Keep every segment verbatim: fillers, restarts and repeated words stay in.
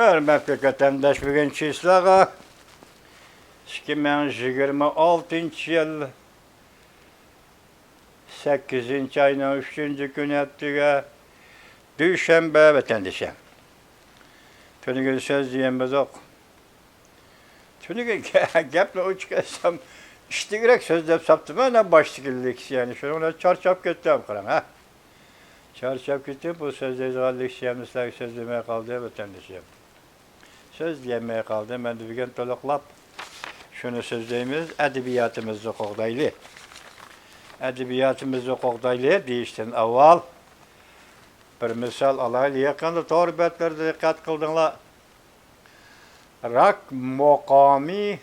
ھۆرمەتلىك ۋەتەنداش، بۈگۈن چىسلاغا ئىككى مىڭ يىگىرمە ئالتىنچى يىل سەككىزىنچى ئاينىڭ ئۈچىنچى كۈنى، ئەتىگە دۈشەنبە ۋەتەندىشىم. تۈنۈگۈن سۆز دېگەنمىزۇق. تۈنۈگۈن گەپنى ئوچۇق ئېيتسام، ئىشتىكرەك سۆزلەپ ساپتىمەن، باشتىكى لېكسىيەنى. شۇنىڭ بىلەن چارچاپ كەتتىم، قاراڭ، ھە. چارچاپ كېتىپ، بۇ سۆزلەيدىغان لېكسىيەمنى سىلەرگە سۆزلىمەي قالدى، ۋەتەندىشىم. سۆزلىيەلمەي قالدى. مەن دېگەن تولۇقلاپ شۇنى سۆزلەيمىز، ئەدەبىياتىمىزنى قوغدايلى. ئەدەبىياتىمىزنى قوغدايلى دېيىشتىن ئاۋۋال بىر مىسال ئالايلى. يېقىندا تور بەتلىرىدە دىققەت قىلدىڭلار. راك مۇقامى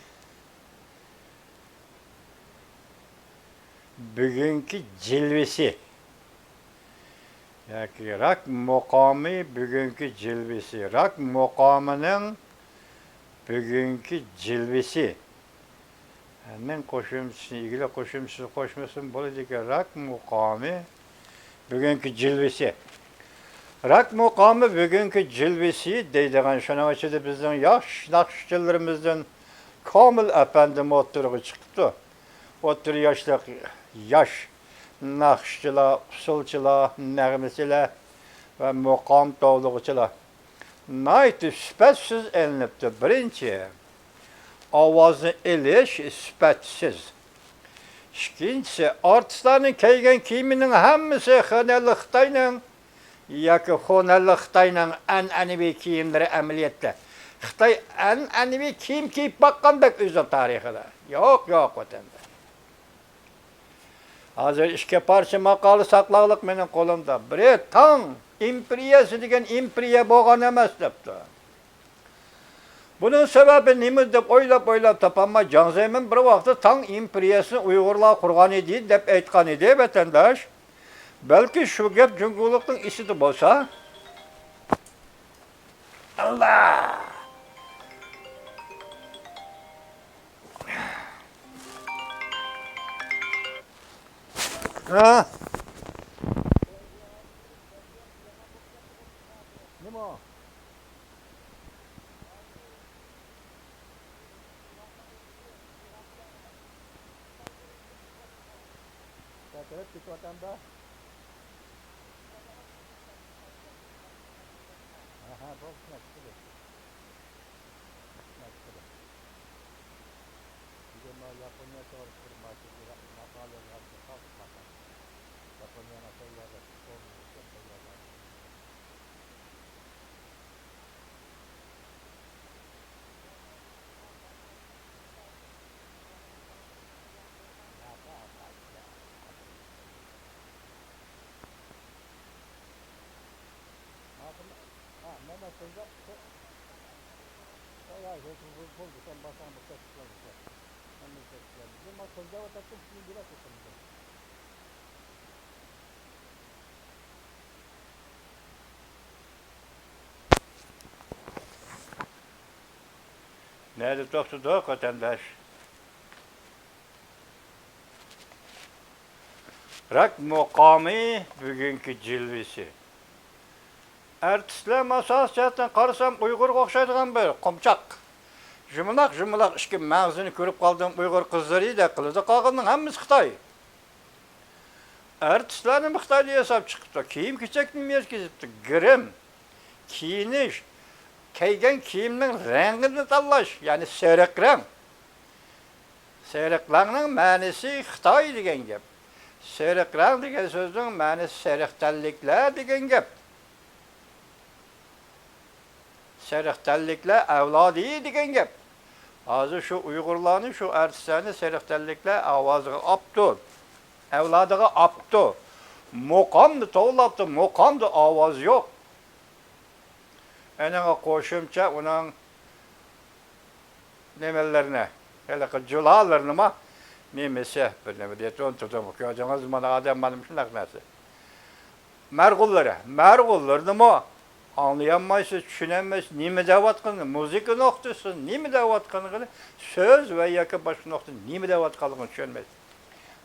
بۈگۈنكى جىلۋىسى ياكى راك مۇقامى بۈگۈنكى جىلۋىسى، راك مۇقامىنىڭ بۈگۈنكى جىلۋىسى. مەن قوشۇمچىسىنى، ئىگىلىك قوشۇمچىسىنى قوشمىسىمۇ بولىدىكەن. راك مۇقامى بۈگۈنكى جىلۋىسى. راك مۇقامى بۈگۈنكى جىلۋىسى دەيدىغان، شۇنىڭ ئىچىدە بىزنىڭ ياخشى ناخشىچىلىرىمىزدىن كامىل ئەپەندىم ئوتتۇرىغا چىقىپتۇ. ئوتتۇرا ياشلىق ياش ناخشىچىلار، ئۇسسۇلچىلار، نەغمىچىلەر ۋە مۇقام توۋلىغۇچىلار ناھايىتى سۈپەتسىز ئېلىنىپتۇ. بىرىنچى، ئاۋازنى ئېلىش سۈپەتسىز. ئىككىنچىسى، ئارتىسلارنىڭ كىيگەن كىيىمىنىڭ ھەممىسى خېنەنلىق خىتاينىڭ ياكى خۇنەنلىق خىتاينىڭ ئەنئەنىۋى كىيىملىرى. ئەمەلىيەتتە خىتاي ئەنئەنىۋى كىيىم كىيىپ باققاندەك ئۆزىنىڭ تارىخىدا. يوق، يوق، ۋەتەندە. ھازىر ئىككى پارچە ماقالە ساقلاقلىق مېنىڭ قولۇمدا. بىرى، تاڭ ئىمپېرىيەسى دېگەن ئىمپېرىيە بولغان ئەمەس دەپتۇ. بۇنىڭ سەۋەبى نېمە دەپ ئويلاپ-ئويلاپ تاپالماي، جاڭ زېمىن بىر ۋاقىتتا تاڭ ئىمپېرىيەسىنى ئۇيغۇرلار قۇرغان ئىدى دەپ ئېيتقان ئىدى، ۋەتەنداش. بەلكى شۇ گەپ جۇڭگولۇقنىڭ ئېسىدە بولسا. ئاللا! ھە؟ نېمە؟ كۆتۈرۈپ كېتىۋاتامدا. ھە، ھە، بولدى، چۈشىنەتتى. چۈشىنەتتى. بۈگۈن مانا ياپونىيە توغرىسىدا بىر ماقالە يازغان، ياپونىيەنىڭ شۇ يەردە نەدە توختىدۇق، ۋەتەنداش؟ راك مۇقامى بۈگۈنكى جىلۋىسى. ئارتىسلار ئاساسىي جەھەتتىن قارىسام، ئۇيغۇرغا ئوخشايدىغان بىر قومچاق. ژۇمىلاق-ژۇمىلاق ئىككى مەڭزىنى كۆرۈپ قالدىم، ئۇيغۇر قىزلىرىدەك قىلىدۇ، قالغىنىنىڭ ھەممىسى خىتاي. ئارتىسلار نېمە خىتايدا ياساپ چىقىپتۇ، كىيىم-كېچەكنى نېمە ياساپ كىيىپتۇ، گىرىم، كىيىنىش، كىيگەن كىيىمنىڭ رەڭگىنى تاللاش، يەنى سېرىق رەڭ. سېرىق رەڭنىڭ مەنىسى خىتاي دېگەن گەپ. سېرىق رەڭ دېگەن سۆزنىڭ مەنىسى سېرىق تەنلىكلەر دېگەن گەپ. سېرىق تەنلىكلەر ئەۋلادى دېگەن گەپ. ھازىر شۇ ئۇيغۇرلارنى، شۇ ئارتىسلارنى سېرىق تەنلىكلەر ئاۋازىغا ئاپتۇ. ئەۋلادىغا ئاپتۇ. مۇقامنى توۋلاپتۇ، مۇقامدا ئاۋاز يوق. ئېنىڭغا قوشۇمچە ئۇنىڭ نېمىلىرىنى، ھېلىقى جۇلالىرىنىمۇ نېمىسى، بىر نېمە دەيتتى، ئۇنتۇدۇم. كۆردىڭىزمۇ، مانا ئادەم مانا مۇشۇنداق نەرسە. مەرغۇللىرى، مەرغۇللىرىنىمۇ ئاڭلىيالمايسىز، چۈشىنەلمەيسىز، نېمە دەۋاتقىنىنى، مۇزىكا نۇقتىسى نېمە دەۋاتقىنىنى، سۆز ۋە ياكى باشقا نۇقتا نېمە دەۋاتقانلىقىنى چۈشەنمەيسىز.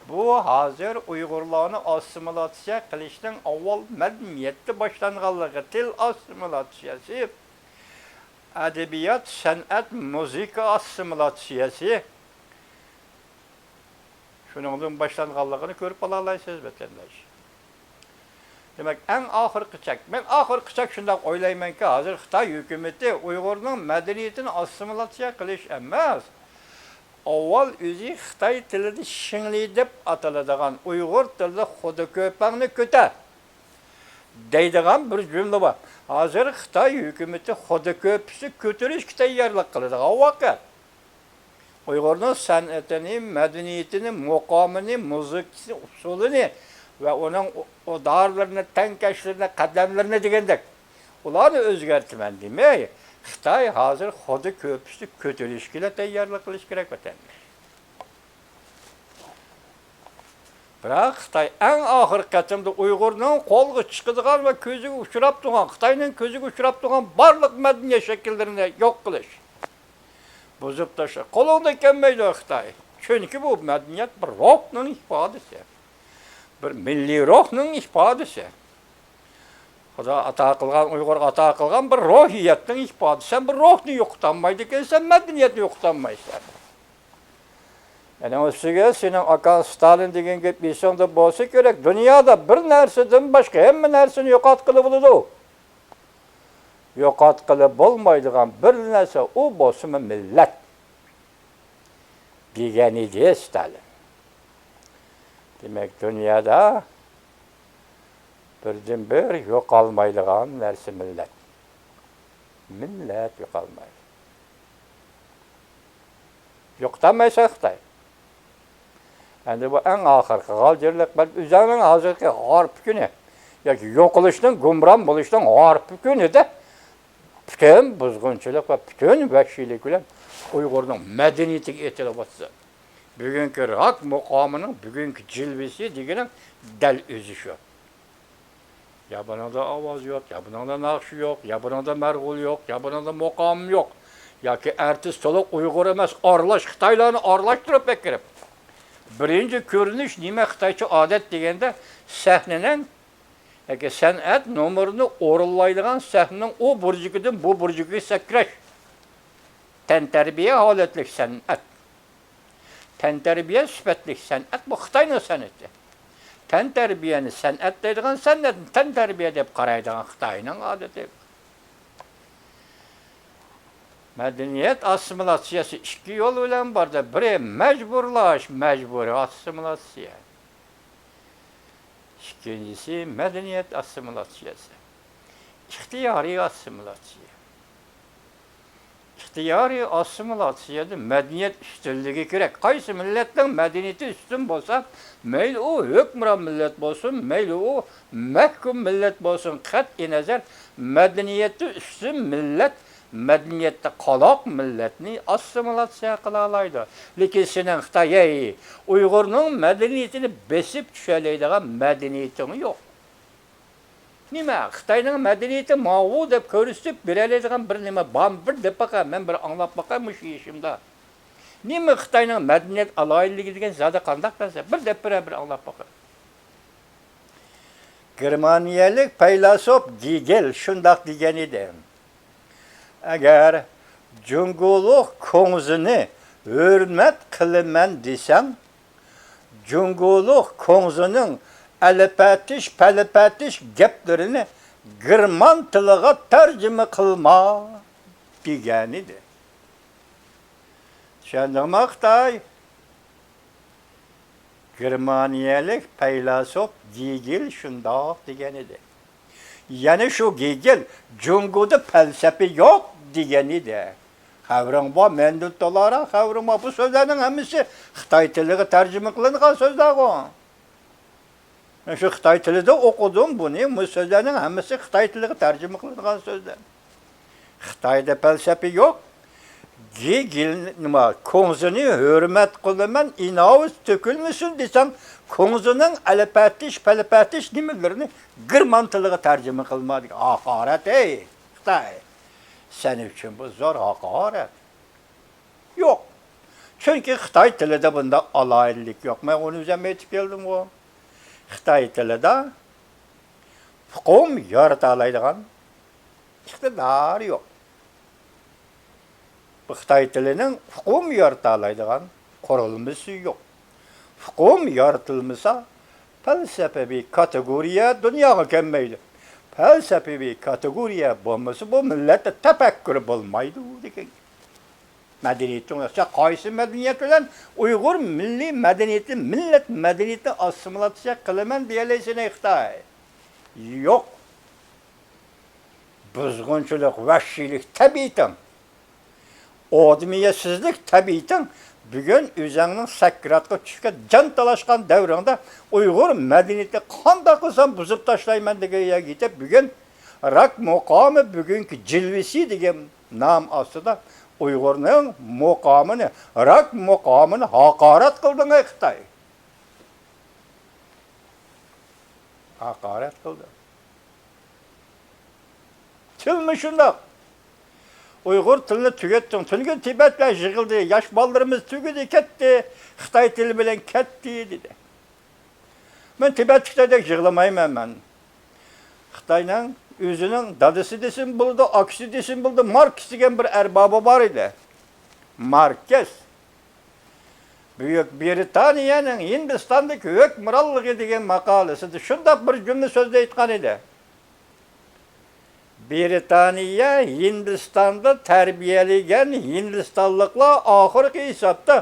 بۇ ھازىر ئۇيغۇرلارنى ئاسسىمىلاتسىيە قىلىشنىڭ ئاۋۋال مەدەنىيەتتە باشلانغانلىقى، تىل ئاسسىمىلاتسىيەسى. ئەدەبىيات، سەنئەت، مۇزىكا ئاسسىمىلاتسىيەسى شۇنىڭدىن باشلانغانلىقىنى كۆرۈپ قالالايسىز، ۋەتەنداش. دېمەك، ئەڭ ئاخىرقى چەك، مەن ئاخىرقى چەك شۇنداق ئويلايمەنكى، ھازىر خىتاي ھۆكۈمىتى ئۇيغۇرنىڭ مەدەنىيىتىنى ئاسسىمىلاتسىيە قىلىش ئەمەس، ئاۋۋال ئۆزى خىتاي تىلىدا شىڭلى دەپ ئاتىلىدىغان ئۇيغۇر تىلىدا خۇدا كۆپەڭنى كۆتەر دەيدىغان بىر جۈملە بار. ھازىر خىتاي ھۆكۈمىتى خۇدا كۆپىسى كۆتۈرۈشكە تەييارلىق قىلىدىغان ۋاقىت. ئۇيغۇرنىڭ سەنئىتىنى، مەدەنىيىتىنى، مۇقامىنى، مۇزىكىسىنى، ئۇسسۇلىنى ۋە ئۇنىڭ ئۇ-، ئۇدارلىرىنى، تەڭكەشلىرىنى، قەدەملىرىنى دېگەندەك، ئۇلارنى ئۆزگەرتىمەن دېمەي، خىتاي ھازىر خۇدا كۆپىسى كۆتۈرۈشكىلا تەييارلىق قىلىش كېرەك ۋەتەندە. بىراق خىتاي ئەڭ ئاخىرقى قېتىمدا ئۇيغۇرنىڭ قولغا چىقىدىغان ۋە كۆزىگە ئۇچراپ تۇرغان، خىتاينىڭ كۆزىگە ئۇچراپ تۇرغان بارلىق مەدەنىيەت شەكىللىرىنى يوق قىلىش، بۇزۇپ تاشلاش. قولۇڭدىن كەلمەيدۇ خىتاي. چۈنكى بۇ مەدەنىيەت بىر روھنىڭ ئىپادىسى. بىر مىللىي روھنىڭ ئىپادىسى. خۇدا ئاتا قىلغان، ئۇيغۇر ئاتا قىلغان بىر روھىيەتنىڭ ئىپادىسى. سەن بىر روھنى يوقىتالمايدىكەنسەن، مەدەنىيەتنى يوقىتالمايسەن. ئەنە ئۈستىگە سېنىڭ ئاكاڭ ستالىن دېگەن گەپ ئېسىڭدە بولسا كېرەك، دۇنيادا بىر نەرسىدىن باشقا ھەممە نەرسىنى يوقاتقىلى بولىدۇ. يوقاتقىلى بولمايدىغان بىر نەرسە، ئۇ بولسىمۇ مىللەت، دېگەنىدى ستالىن. دېمەك، دۇنيادا بىردىنبىر يوقالمايدىغان نەرسە مىللەت. مىللەت يوقالمايدۇ. يوقىتالمايسەن خىتاي. ئەمدى بۇ ئەڭ ئاخىرقى غالجىرلىق، بەلكى ئۆزۈڭنىڭ ھازىرقى ھارپا كۈنى ياكى يوقىلىشنىڭ، گۇمران بولۇشنىڭ ھارپا كۈنىدە پۈتۈن بۇزغۇنچىلىق ۋە پۈتۈن ۋەھشىيلىك بىلەن ئۇيغۇرنىڭ مەدەنىيىتىگە ئېتىلىۋاتىدۇ. بۈگۈنكى راك مۇقامىنىڭ بۈگۈنكى جىلۋىسى دېگىنىڭ دەل ئۆزى شۇ. يا بۇنىڭدا ئاۋاز يوق، يا بۇنىڭدا ناخشا يوق، يا بۇنىڭدا مەرغۇل يوق، يا بۇنىڭدا مۇقام يوق. ياكى ئارتىس تولۇق ئۇيغۇر ئەمەس، ئارىلاش، خىتايلارنى ئارىلاشتۇرۇپ ئەكىرىپ. بىرىنچى كۆرۈنۈش نېمە خىتايچە ئادەت دېگەندە، سەھنىنىڭ ياكى سەنئەت نومۇرىنى ئورۇنلايدىغان سەھنىنىڭ ئۇ بۇرجىكىدىن بۇ بۇرجىكىگە سەكرەش. تەنتەربىيە ھالەتلىك سەنئەت. تەنتەربىيە سۈپەتلىك سەنئەت، بۇ خىتاينىڭ سەنئىتى. تەنتەربىيەنى سەنئەت دەيدىغان، سەنئەتنى تەنتەربىيە دەپ قارايدىغان خىتاينىڭ ئادىتى. مەدەنىيەت ئاسسىمىلاتسىيەسى ئىككى يول بىلەن بارىدۇ. بىرى مەجبۇرلاش، مەجبۇرىي ئاسسىمىلاتسىيە. ئىككىنچىسى مەدەنىيەت ئاسسىمىلاتسىيەسى. ئىختىيارىي ئاسسىمىلاتسىيە. ئىختىيارىي ئاسسىمىلاتسىيەدە مەدەنىيەت ئۈستۈنلۈكى كېرەك. قايسى مىللەتنىڭ مەدەنىيىتى ئۈستۈن بولسا، مەيلى ئۇ ھۆكۈمران مىللەت بولسۇن، مەيلى ئۇ مەھكۇم مىللەت بولسۇن، قەتئىينەزەر، مەدەنىيەتتە ئۈستۈن مىللەت مەدەنىيەتتە قالاق مىللەتنى ئاسسىمىلاتسىيە قىلالايدۇ. لېكىن سېنىڭ خىتاي، ھەي، ئۇيغۇرنىڭ مەدەنىيىتىنى بېسىپ چۈشەلەيدىغان مەدەنىيىتىڭ يوق. نېمە، خىتاينىڭ مەدەنىيىتى ماۋۇ دەپ كۆرسىتىپ بېرەلەيدىغان بىر نېمە بارمۇ؟ بىر دەپ باقاي، مەن بىر ئاڭلاپ باقاي مۇشۇ يېشىمدا. نېمە خىتاينىڭ مەدەنىيەت ئالاھىدىلىكى دېگەن زادى قانداق نەرسە؟ بىر دەپ بېرە، بىر ئاڭلاپ باقاي. گېرمانىيەلىك پەيلاسوپ گېگېل شۇنداق دېگەنىدى. ئەگەر جۇڭگولۇق كۇڭزىنى ھۆرمەت قىلىمەن دېسەڭ، جۇڭگولۇق كۇڭزىنىڭ ئەلپەتىش-پەلپەتىش گەپلىرىنى گېرمان تىلىغا تەرجىمە قىلما، دېگەنىدى. چۈشەندىڭمۇ، خىتاي؟ گېرمانىيەلىك پەيلاسوپ گېگېل شۇنداق دېگەنىدى. يەنە شۇ گېگېل جۇڭگودا پەلسەپە يوق دېگەنىدى. خەۋىرىڭ بار، مەندىن تولاراق خەۋىرىڭ بار. بۇ سۆزلەرنىڭ ھەممىسى خىتاي تىلىغا تەرجىمە قىلىنغان سۆزلەرغۇ. مەن شۇ خىتاي تىلىدا ئوقۇدۇم بۇنى. بۇ سۆزلەرنىڭ ھەممىسى خىتاي تىلىغا تەرجىمە قىلىنغان سۆزلەر. خىتايدا پەلسەپە يوق. گېگېل نېمە، كۇڭزىنى ھۆرمەت قىلىمەن، ئىناۋىس تۆكۈلمىسۇن دېسەڭ، كۇڭزىنىڭ ئەلپەتىش-پەلپەتىش نېمىلىرىنى گېرمان تىلىغا تەرجىمە قىلما دېگەن. ھاقارەت، ئەي خىتاي! سەن ئۈچۈن بۇ زور ھاقارەت. يوق. چۈنكى خىتاي تىلىدا بۇنداق ئالاھىدىلىك يوق. مەن ئۇنى ئۆزۈم ئېيتىپ كەلدىمغۇ. خىتاي تىلىدا ئۇقۇم يارىتالايدىغان ئىقتىدار يوق. خىتاي تىلىنىڭ ئۇقۇم يارىتالايدىغان قۇرۇلمىسى يوق. ئۇقۇم يارىتىلمىسا، پەلسەپىۋى كاتېگورىيە دۇنياغا كەلمەيدۇ. پەلسەپىۋى كاتېگورىيە بولمىسا، بۇ مىللەتتە تەپەككۇر بولمايدۇ دېگەن گەپ. مەدەنىيىتىڭ يوقچە، قايسى مەدەنىيەت بىلەن ئۇيغۇر مىللىي مەدەنىيىتى، مىللەت مەدەنىيىتىنى ئاسسىمىلياتسىيە قىلىمەن دېيەلەيسەن، ئەي خىتاي؟ يوق. بۇزغۇنچىلىق، ۋەھشىيلىك تەبىئىتىڭ. ئادىمىيەتسىزلىك تەبىئىتىڭ. بۈگۈن ئۆزۈڭنىڭ سەكراتقا چۈشكەن، جان تالاشقان دەۋرىڭدە ئۇيغۇر مەدەنىيىتىنى قانداق قىلسام بۇزۇپ تاشلايمەن دېگەن يەرگە يېتىپ، بۈگۈن راك مۇقامى بۈگۈنكى جىلۋىسى دېگەن نام ئاستىدا ئۇيغۇرنىڭ مۇقامىنى، راك مۇقامىنى ھاقارەت قىلدىڭ، ئەي خىتاي. ھاقارەت قىلدىڭ. تىلمۇ شۇنداق. ئۇيغۇر تىلىنى تۈگەتتىڭ. تۈنۈگۈن تىبەتلەر يىغىلدى. ياش بالىلىرىمىز تۈگىدى، كەتتى. خىتاي تىلى بىلەن كەتتى، دېدى. مەن تىبەتلىكلەردەك يىغلىمايمەن مەن. خىتاينىڭ ئۆزىنىڭ دادىسى دېسىمۇ بولىدۇ، ئاكىسى دېسىمۇ بولىدۇ، ماركس دېگەن بىر ئەربابى بار ئىدى. ماركس. بۈيۈك بىرىتانىيەنىڭ ھىندىستاندىكى ھۆكۈمرانلىقى دېگەن ماقالىسىدە شۇنداق بىر جۈملە سۆزنى ئېيتقان ئىدى. بىرىتانىيە ھىندىستاندا تەربىيەلىگەن ھىندىستانلىقلار ئاخىرقى ھېسابتا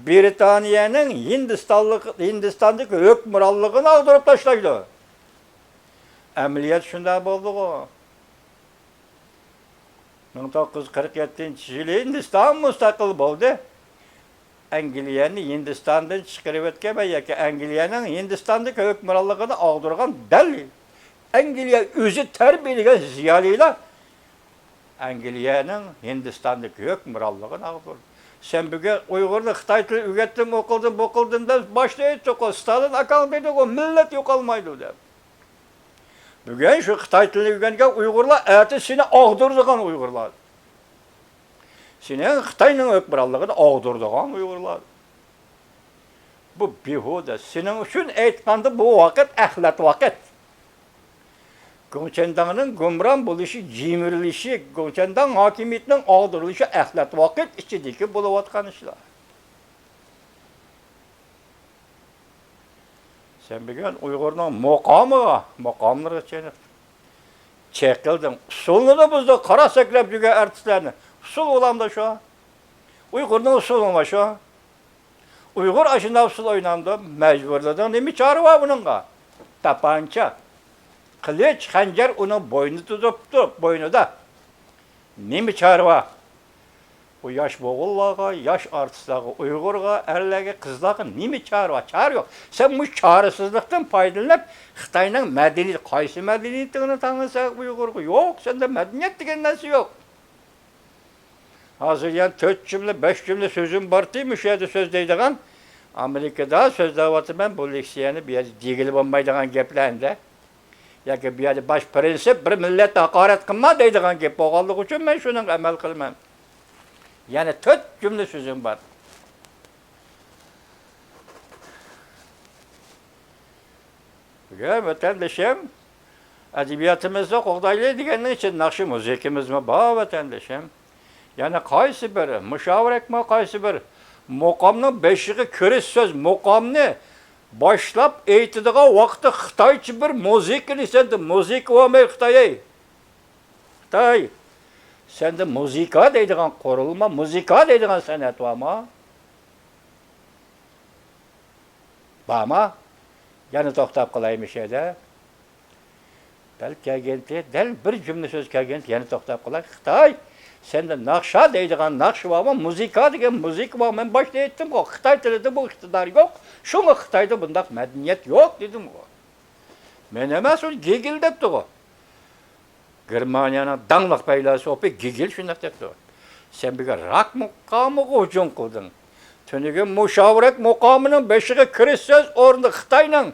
بىرىتانىيەنىڭ ھىندىستانلىق، ھىندىستاندىكى ھۆكۈمرانلىقىنى ئاغدۇرۇپ تاشلايدۇ. ئەمەلىيەت شۇنداق بولدىغۇ. مىڭ توققۇز يۈز قىرىق يەتتىنچى يىلى ھىندىستان مۇستەقىل بولدى. ئەنگلىيەنى ھىندىستاندىن چىقىرىۋەتكەن ۋە ياكى ئەنگلىيەنىڭ ھىندىستاندىكى ھۆكۈمرانلىقىنى ئاغدۇرغان دەل ئەنگلىيە ئۆزى تەربىيەلىگەن زىيالىيلار ئەنگلىيەنىڭ ھىندىستاندىكى ھۆكۈمرانلىقىنى ئاغدۇردى. سەن بۈگۈن ئۇيغۇرنى خىتاي تىلى ئۆگەتتىم، ئۇ قىلدىم، بۇ قىلدىم دەپ باشتا ئېيتتۇققۇ، ستالىن ئاكاڭ دېدىغۇ، مىللەت يوقالمايدۇ دەپ. بۈگۈن شۇ خىتاي تىلىنى ئۆگەنگەن ئۇيغۇرلار ئەتە سېنى ئاغدۇرىدىغان ئۇيغۇرلار. سېنىڭ خىتاينىڭ ھۆكۈمرانلىقىنى ئاغدۇرىدىغان ئۇيغۇرلار. بۇ بىھۇدە. سېنىڭ ئۈچۈن ئېيتقاندا بۇ ۋاقىت ئەخلەت ۋاقىت. گۇڭچەنداڭنىڭ گۇمران بولۇشى، يىمىرىلىشى، گۇڭچەنداڭ ھاكىمىيىتىنىڭ ئاغدۇرۇلۇشى ئەخلەت ۋاقىت ئىچىدىكى بولۇۋاتقان ئىشلار. سەن بۈگۈن ئۇيغۇرنىڭ مۇقامىغا، مۇقاملىرىغا چېنىق-، چېقىلدىڭ. ئۇسسۇلنىلا بۇزدۇڭ. قارا سەكرەپ يۈرگەن ئارتىسلارنى. ئۇسسۇل بولامدۇ شۇ؟ ئۇيغۇرنىڭ ئۇسسۇلىمۇ شۇ. ئۇيغۇر ئاشۇنداق ئۇسسۇل ئوينامدۇ؟ مەجبۇرلىدىڭ. نېمە چارە بار بۇنىڭغا؟ تاپانچا، قىلىچ، خەنجەر ئۇنىڭ بوينىدا تۇرۇپتۇ، بوينىدا. نېمە چارە بار؟ بۇ ياش موغۇللارغا، ياش ئارتىسلارغا، ئۇيغۇرغا، ئەرلەرگە، قىزلارغا نېمە چارە بار؟ چارە يوق. سەن مۇشۇ چارىسىزلىقتىن پايدىلىنىپ، خىتاينىڭ مەدەنىيىتى، قايسى مەدەنىيىتىڭنى تاڭلىساڭ ئۇيغۇرغا؟ يوق، سەندە مەدەنىيەت دېگەن نەرسە يوق. ھازىر يەنە تۆت جۈملە، بەش جۈملە سۆزۈم بارتى، مۇشۇ يەردە سۆزلەيدىغان. ئامېرىكىدا سۆزلەۋاتىمەن، بۇ لېكسىيەنى بۇ يەردە دېگىلى بولمايدىغان گەپلەر ئەمدى. ياكى بۇ يەردە باش پىرىنسىپ، بىر مىللەتنى ھاقارەت قىلما دەيدىغان گەپ بولغانلىقى ئۈچۈن مەن شۇنىڭغا ئەمەل قىلىمەن. يەنە تۆت جۈملە سۆزۈم بار. بۈگۈن ۋەتەندىشىم، ئەدەبىياتىمىزنى قوغدايلى دېگەننىڭ ئىچىدە ناخشا مۇزىكىمىزمۇ بار، ۋەتەندىشىم. يەنە قايسى بىر مۇشاۋىرەكمۇ، قايسى بىر مۇقامنىڭ بېشىغا كىرىش سۆز، مۇقامنى باشلاپ ئېيتىدىغان ۋاقىتتا خىتايچە بىر مۇزىكىنى، سەندە مۇزىكا بارمۇ خىتاي، ئەي؟ خىتاي، سەندە مۇزىكا دەيدىغان قۇرۇلما، مۇزىكا دەيدىغان سەنئەت بارمۇ؟ بارما؟ يەنە توختاپ قالاي مۇشۇ يەردە. دەل كەلگەنتى، دەل بىر جۈملە سۆز كەلگەنتى، يەنە توختاپ قالاي. خىتاي، سەندە ناخشا دەيدىغان ناخشا بارمۇ؟ مۇزىكا دېگەن مۇزىكا بارمۇ؟ مەن باشتا ئېيتتىمغۇ، خىتاي تىلىدا بۇ ئىقتىدار يوق. شۇڭا خىتايدا بۇنداق مەدەنىيەت يوق دېدىمغۇ. مەن ئەمەس، ئۇنى گېگېل دەپتىغۇ. گېرمانىيەنىڭ داڭلىق پەيلاسوپى گېگېل شۇنداق دەپتۇ. سەن بۈگۈن راك مۇقامىغا ھۇجۇم قىلدىڭ. تۈنۈگۈن مۇشاۋىرەك مۇقامىنىڭ بېشىغا كىرىش سۆز ئورنىدا خىتاينىڭ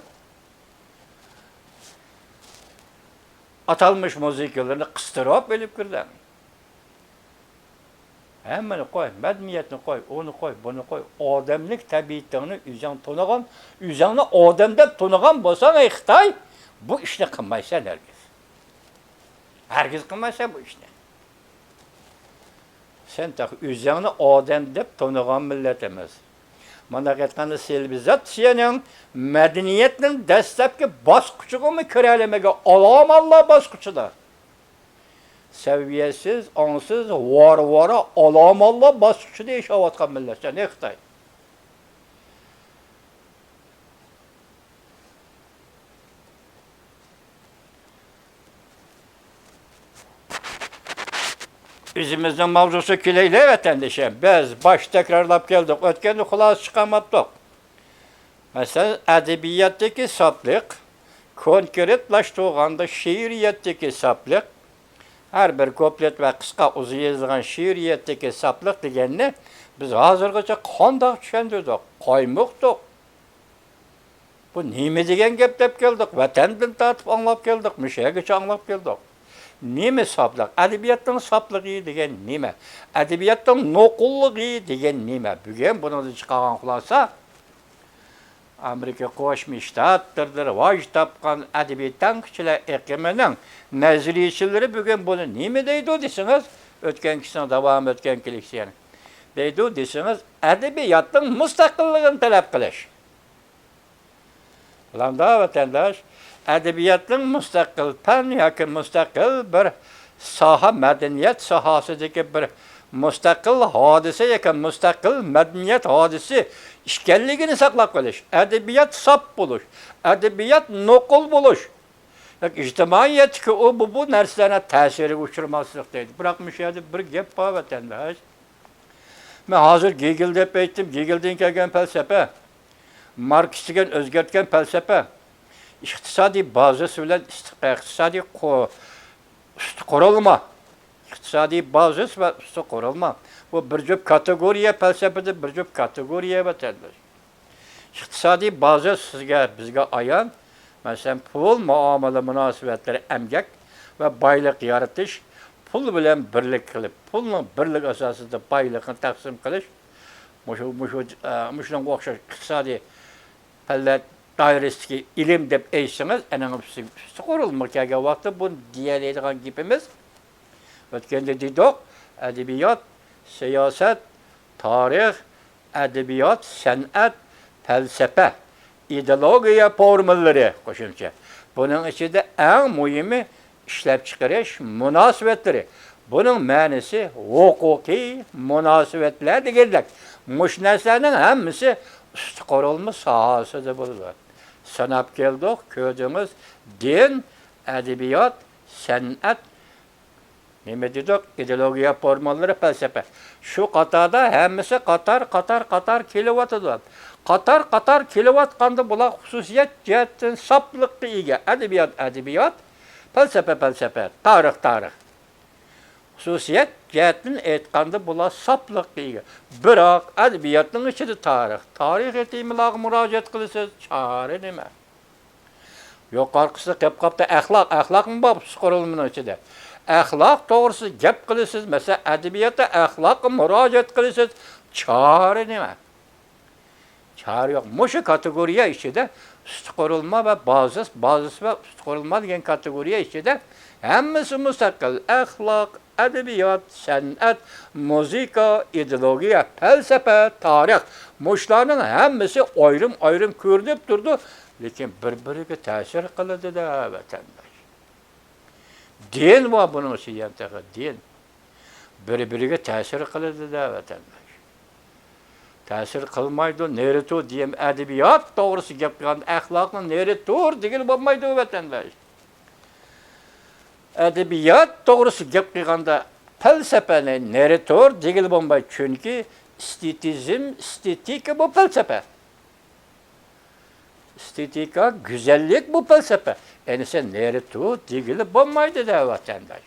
ئاتالمىش مۇزىكىلىرىنى قىستۇرۇپ ئېلىپ كىردىڭ. ھەممىنى قوي، مەدەنىيەتنى قوي، ئۇنى قوي، بۇنى قوي. ئادەملىك تەبىئىتىڭنى ئۆزۈڭ تونۇغان، ئۆزۈڭنى ئادەم دەپ تونۇغان بولساڭ، ئەي خىتاي، بۇ ئىشنى قىلمايسەن ھەرگىز. ھەرگىز قىلمايسەن بۇ ئىشنى. سەن تېخى ئۆزۈڭنى ئادەم دەپ تونۇغان مىللەت ئەمەس. مانا ئېيتقاندا، سىۋىلىزاتسىيەنىڭ، مەدەنىيەتنىڭ دەسلەپكى باسقۇچىغىمۇ كىرەلمىگەن، ئالامانلار باسقۇچىدا. سەۋىيەسىز، ئاڭسىز، ۋارا-ۋارا ئالامانلار باسقۇچىدا ياشاۋاتقان مىللەت سەن، ئەي خىتاي. ئۆزىمىزنىڭ ماۋزۇسىغا كېلەيلى، ۋەتەندىشىم. بىز باش تەكرارلاپ كەلدۇق، ئۆتكەندە خۇلاسە چىقارماپتۇق. مەسىلەن، ئەدەبىياتتىكى ساپلىق، كونكرېتلاشتۇرغاندا شېئىرىيەتتىكى ساپلىق، ھەر بىر كۇپلېت ۋە قىسقا ئۇزۇن يېزىلغان شېئىرىيەتتىكى ساپلىق دېگەننى بىز ھازىرغىچە قانداق چۈشەندۈردۇق، قايمۇقتۇق. بۇ نېمە دېگەن گەپ دەپ كەلدۇق، ۋەتەندىن تارتىپ ئاڭلاپ كەلدۇق، مۇشۇ يەرگىچە ئاڭلاپ كەلدۇق. نېمە ساپلىق؟ ئەدەبىياتنىڭ ساپلىقى دېگەن نېمە؟ ئەدەبىياتنىڭ نوقۇللۇقى دېگەن نېمە؟ بۈگۈن بۇنىڭدىن چىقارغان خۇلاسە، ئامېرىكا قوشما شتاتلىرىدا راۋاج تاپقان ئەدەبىي تەنقىدچىلەر ئېقىمىنىڭ نەزەرىيەچىلىرى بۈگۈن بۇنى نېمە دەيدۇ دېسىڭىز، ئۆتكەن كېسىنىڭ داۋامى، ئۆتكەن كېلىشى يەنە دەيدۇ دېسىڭىز، ئەدەبىياتنىڭ مۇستەقىللىقىنى تەلەپ قىلىش. بىلەمدا ۋەتەنداش، ئەدەبىياتنىڭ مۇستەقىل پەن ياكى مۇستەقىل بىر ساھە، مەدەنىيەت ساھەسىدىكى بىر مۇستەقىل ھادىسە ياكى مۇستەقىل مەدەنىيەت ھادىسىسى ئىكەنلىكىنى ساقلاپ قېلىش، ئەدەبىيات ساپ بولۇش، ئەدەبىيات نوقۇل بولۇش، ياكى ئىجتىمائىيەتتىكى ئۇ، بۇ، بۇ نەرسىلەرنىڭ تەسىرىگە ئۇچرىماسلىق دەيدۇ. بىراق، مۇشۇ يەردە بىر گەپ بار، ۋەتەنداش. مەن ھازىر گېگېل دەپ ئېيتتىم، گېگېلدىن كەلگەن پەلسەپە، ماركس دېگەن ئۆزگەرتكەن پەلسەپە، ئىقتىسادىي بازىس بىلەن ئىست-، ئىقتىسادىي قو-، ئۈستى قۇرۇلما، ئىقتىسادىي بازىس ۋە ئۈستى قۇرۇلما، بۇ بىر جۈپ كاتېگورىيە، پەلسەپىدە بىر جۈپ كاتېگورىيە، ۋەتەنداش. ئىقتىسادىي بازا سىزگە، بىزگە ئايان. مەسىلەن، پۇل مۇئامىلە مۇناسىۋەتلىرى، ئەمگەك ۋە بايلىق يارىتىش، پۇل بىلەن بىرلىك قىلىپ، پۇلنىڭ بىرلىك ئاساسىدا بايلىقنى تەقسىم قىلىش، مۇشۇ، مۇشۇ، ئە، مۇشۇنىڭغا ئوخشاش ئىقتىسادىي پەنلەر دائىرىسىدىكى ئىلىم دەپ ئېيتسىڭىز، ئەنە ئۈستى قۇرۇلما كەلگەن ۋاقىتتا بۇ دېيەلەيدىغان گېپىمىز. ئۆتكەندە دېدۇق، ئەدەبىيات، سىياسەت، تارىخ، ئەدەبىيات، سەنئەت، پەلسەپە، ئىدېئولوگىيە فورمۇلىلىرى قوشۇمچە. بۇنىڭ ئىچىدە ئەڭ مۇھىمى ئىشلەپچىقىرىش مۇناسىۋەتلىرى. بۇنىڭ مەنىسى ھوقۇقىي مۇناسىۋەتلەر دېگەندەك. مۇشۇ نەرسىلەرنىڭ ھەممىسى ئۈستى قۇرۇلما ساھەسىدە بولىدۇ. ساناپ كەلدۇق، كۆردىڭىز، دىن، ئەدەبىيات، سەنئەت، نېمە دېدۇق؟ ئىدېئولوگىيە فورمۇلىلىرى، پەلسەپە. شۇ قاتاردا ھەممىسى قاتار، قاتار، قاتار كېلىۋاتىدۇ. قاتار، قاتار كېلىۋاتقاندا بۇلار خۇسۇسىيەت جەھەتتىن ساپلىققا ئىگە. ئەدەبىيات، ئەدەبىيات، پەلسەپە، پەلسەپە، تارىخ، تارىخ. خۇسۇسىيەت جەھەتتىن ئېيتقاندا بۇلار ساپلىققا ئىگە. بىراق ئەدەبىياتنىڭ ئىچىدە تارىخ، تارىخىي تېمىلارغا مۇراجىئەت قىلىسىز، چارە نېمە؟ يۇقىرىقىسىدا قېلىپ قاپتۇ، ئەخلاق. ئەخلاقمۇ بار ئۈستى قۇرۇلمىنىڭ ئىچىدە. ئەخلاق توغرىسىدا گەپ قىلىسىز. مەسىلەن، ئەدەبىياتتا ئەخلاققا مۇراجىئەت قىلىسىز. چارە نېمە؟ چارە يوق. مۇشۇ كاتېگورىيە ئىچىدە ئۈستى قۇرۇلما ۋە بازىس، بازىس ۋە ئۈستى قۇرۇلما دېگەن كاتېگورىيە ئىچىدە ھەممىسى مۇستەقىل. ئەخلاق، ئەدەبىيات، سەنئەت، مۇزىكا، ئىدېئولوگىيە، پەلسەپە، تارىخ، مۇشۇلارنىڭ ھەممىسى ئايرىم-ئايرىم كۆرۈنۈپ تۇرىدۇ، لېكىن بىر-بىرىگە تەسىر قىلىدۇ-دە، ۋەتەنداش. دىن بار بۇنىڭ ئىچىدە يەنە تېخى، دىن. بىر-بىرىگە تەسىر قىلىدۇ-دە، ۋەتەنداش. تەسىر قىلمايدۇ، نېرى تۇر دېيەم، ئەدەبىيات توغرىسىدا گەپ قىلغاندا ئەخلاقنى نېرى تۇر دېگىلى بولمايدۇ، ۋەتەنداش. ئەدەبىيات توغرىسىدا گەپ قىلغاندا پەلسەپىنى نېرى تۇر دېگىلى بولمايدۇ، چۈنكى ئېستېتىزم، ئېستېتىكا بۇ پەلسەپە. ئېستېتىكا، گۈزەللىك بۇ پەلسەپە. ئەنىسى نېرى تۇر دېگىلى بولمايدۇ-دە، ۋەتەنداش.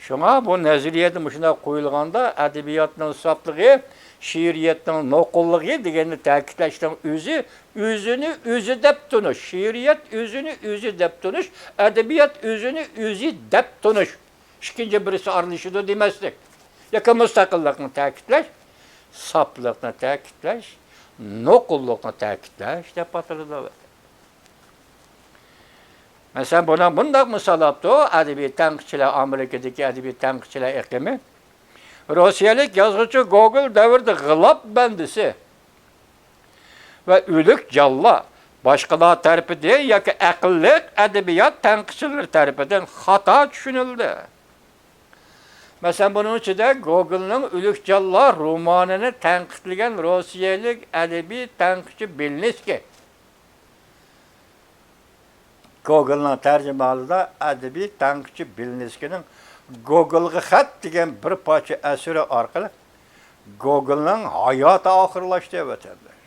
شۇڭا بۇ نەزەرىيەدە مۇشۇنداق قويۇلغاندا، ئەدەبىياتنىڭ ساپلىقى، شېئىرىيەتنىڭ نوقۇللۇقى دېگەننى تەكىتلەشنىڭ ئۆزى، ئۆزىنى ئۆزى دەپ تونۇش، شېئىرىيەت ئۆزىنى ئۆزى دەپ تونۇش، ئەدەبىيات ئۆزىنى ئۆزى دەپ تونۇش. ئىككىنچى بىرسى ئارىلىشىدۇ دېمەسلىك. ياكى مۇستەقىللىقنى تەكىتلەش، ساپلىقنى تەكىتلەش، نوقۇللۇقنى تەكىتلەش دەپ ئاتىلىدۇ. مەسىلەن، بۇنى مۇنداق مىساللاپتۇ، ئەدەبىي تەنقىدچىلەر، ئامېرىكىدىكى ئەدەبىي تەنقىدچىلەر ئېقىمى. روسىيەلىك يازغۇچى گوگول دەۋرىدە غىلاپ بەندىسى ۋە ئۆلۈك جانلار باشقىلار تەرىپىدىن ياكى ئەقىللىق ئەدەبىيات تەنقىدچىلىرى تەرىپىدىن خاتا چۈشىنىلدى. مەسىلەن، بۇنىڭ ئىچىدە گوگولنىڭ ئۆلۈك جانلار رومانىنى تەنقىدلىگەن روسىيەلىك ئەدەبىي تەنقىدچى بېلنىسكىي. گوگولنىڭ تەرجىمىھالىدا ئەدەبىي تەنقىدچى بېلنىسكىينىڭ گوگولغا خەت دېگەن بىر پارچە ئەسىرى ئارقىلىق گوگولنىڭ ھاياتى ئاخىرلاشتى، ۋەتەنداش.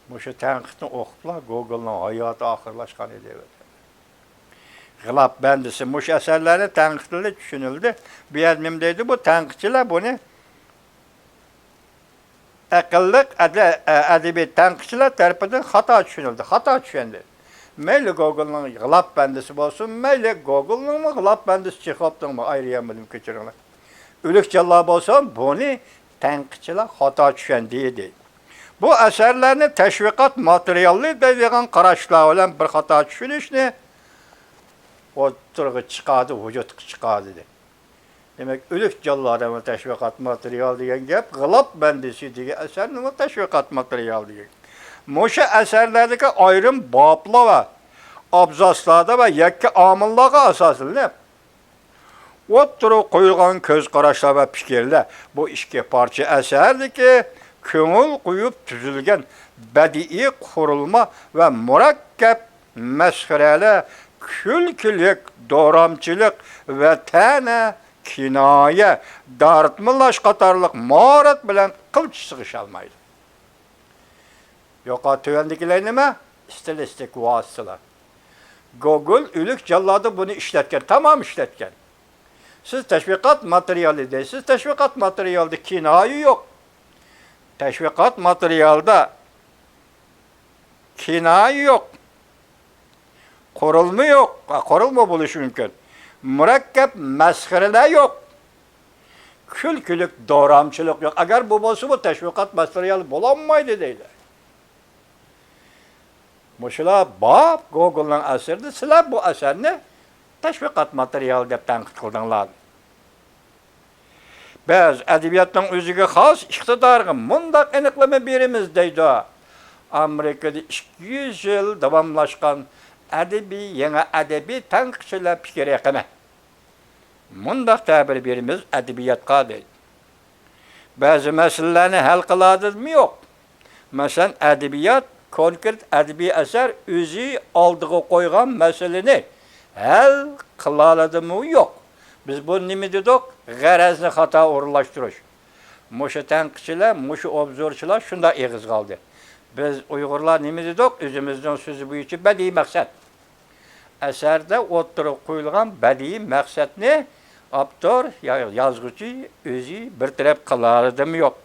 مۇشۇ تەنقىدنى ئوقۇپلا گوگولنىڭ ھاياتى ئاخىرلاشقان ئىدى، ۋەتەنداش. غىلاپ بەندىسى مۇشۇ ئەسەرلەرنى تەنقىدلىدى، چۈشىنىلدى. بۇ يەردە نېمە دەيدۇ؟ بۇ تەنقىدچىلەر بۇنى ئەقىللىق ئەدە-، ئەدەبىي تەنقىدچىلەر تەرىپىدىن خاتا چۈشىنىلدى، خاتا چۈشەندى. مەيلى گوگولنىڭ غىلاپ بەندىسى بولسۇن، مەيلى گوگولنىڭمۇ غىلاپ بەندىسى، چېخوفنىڭمۇ، ئايرىيانمۇدىن كۆچۈرۈڭلار. ئۆلۈك جانلار بولسۇن، بۇنى تەنقىدچىلەر خاتا چۈشەندى دەيدۇ. بۇ ئەسەرلەرنى تەشۋىقات ماتېرىيالى دەيدىغان قاراشلار بىلەن بىر خاتا چۈشىنىشنى ئوتتۇرىغا چىقاردى، ۋۇجۇدقا چىقاردى. دېمەك، ئۆلۈك جانلار دېگەن تەشۋىقات ماتېرىيالى دېگەن گەپ، غىلاپ بەندىسى دېگەن ئەسەرنىمۇ تەشۋىقات ماتېرىيالى دېگەن. مۇشۇ ئەسەرلەردىكى ئايرىم بابلار ۋە ئابزاسلاردا ۋە يەككە ئامىللارغا ئاساسلىنىپ، ئوتتۇرىغا قويۇلغان كۆز قاراشلار ۋە پىكىرلەر بۇ ئىككى پارچە ئەسەردىكى كۆڭۈل قويۇپ تۈزۈلگەن بەدىئىي قۇرۇلما ۋە مۇرەككەپ مەسخىرەلەر، كۈلكىلىك دورامچىلىق ۋە تەنە، كىنايە، دارتمىلاش قاتارلىق ماھارەت بىلەن قىلچە سىغىشالمايدۇ. يۇقىرى تۆۋەندىكىلەر نېمە؟ ئىستىلىستىك ۋاسىتىلەر. گوگول ئۆلۈك جانلاردا بۇنى ئىشلەتكەن، تامام ئىشلەتكەن. سىز تەشۋىقات ماتېرىيالى دەيسىز، تەشۋىقات ماتېرىيالىدا كىنايە يوق. تەشۋىقات ماتېرىيالىدا كىنايە يوق. قۇرۇلما يوق. ھە، قۇرۇلما بولۇشى مۇمكىن. مۇرەككەپ مەسخىرىلەر يوق. كۈلكىلىك دورامچىلىق يوق. ئەگەر بۇ بولسا، بۇ تەشۋىقات ماتېرىيالى بولالمايدۇ دەيدۇ. مۇشۇلار بار گوگولنىڭ ئەسىرىدە، سىلەر بۇ ئەسەرنى تەشۋىقات ماتېرىيالى دەپ تەنقىد قىلدىڭلار. بىز ئەدەبىياتنىڭ ئۆزىگە خاس ئىقتىدارىغا مۇنداق ئېنىقلىما بېرىمىز دەيدۇ ئامېرىكىدا ئىككى يۈز يىل داۋاملاشقان ئەدەبىي، يېڭى ئەدەبىي تەنقىدچىلەر پىكىر ئېقىمى. مۇنداق تەبىر بېرىمىز ئەدەبىياتقا دەيدۇ. بەزى مەسىلىلەرنى ھەل قىلالىدىمۇ يوق. مەسىلەن، ئەدەبىيات، كونكرېت ئەدەبىي ئەسەر ئۆزى ئالدىغا قويغان مەسىلىنى ھەل قىلالىدىمۇ يوق. بىز بۇنى نېمە دېدۇق؟ غەرەزنى خاتا ئورۇنلاشتۇرۇش. مۇشۇ تەنقىدچىلەر، مۇشۇ ئوبزورچىلار شۇنداق ئېغىزغا ئالدى. بىز ئۇيغۇرلار نېمە دېدۇق؟ ئۆزىمىزنىڭ سۆزى بويىچە بەدىئىي مەقسەت. ئەسەردە ئوتتۇرىغا قويۇلغان بەدىئىي مەقسەتنى ئاپتور، يا-، يازغۇچى ئۆزى بىر تەرەپ قىلالىدىمۇ يوق.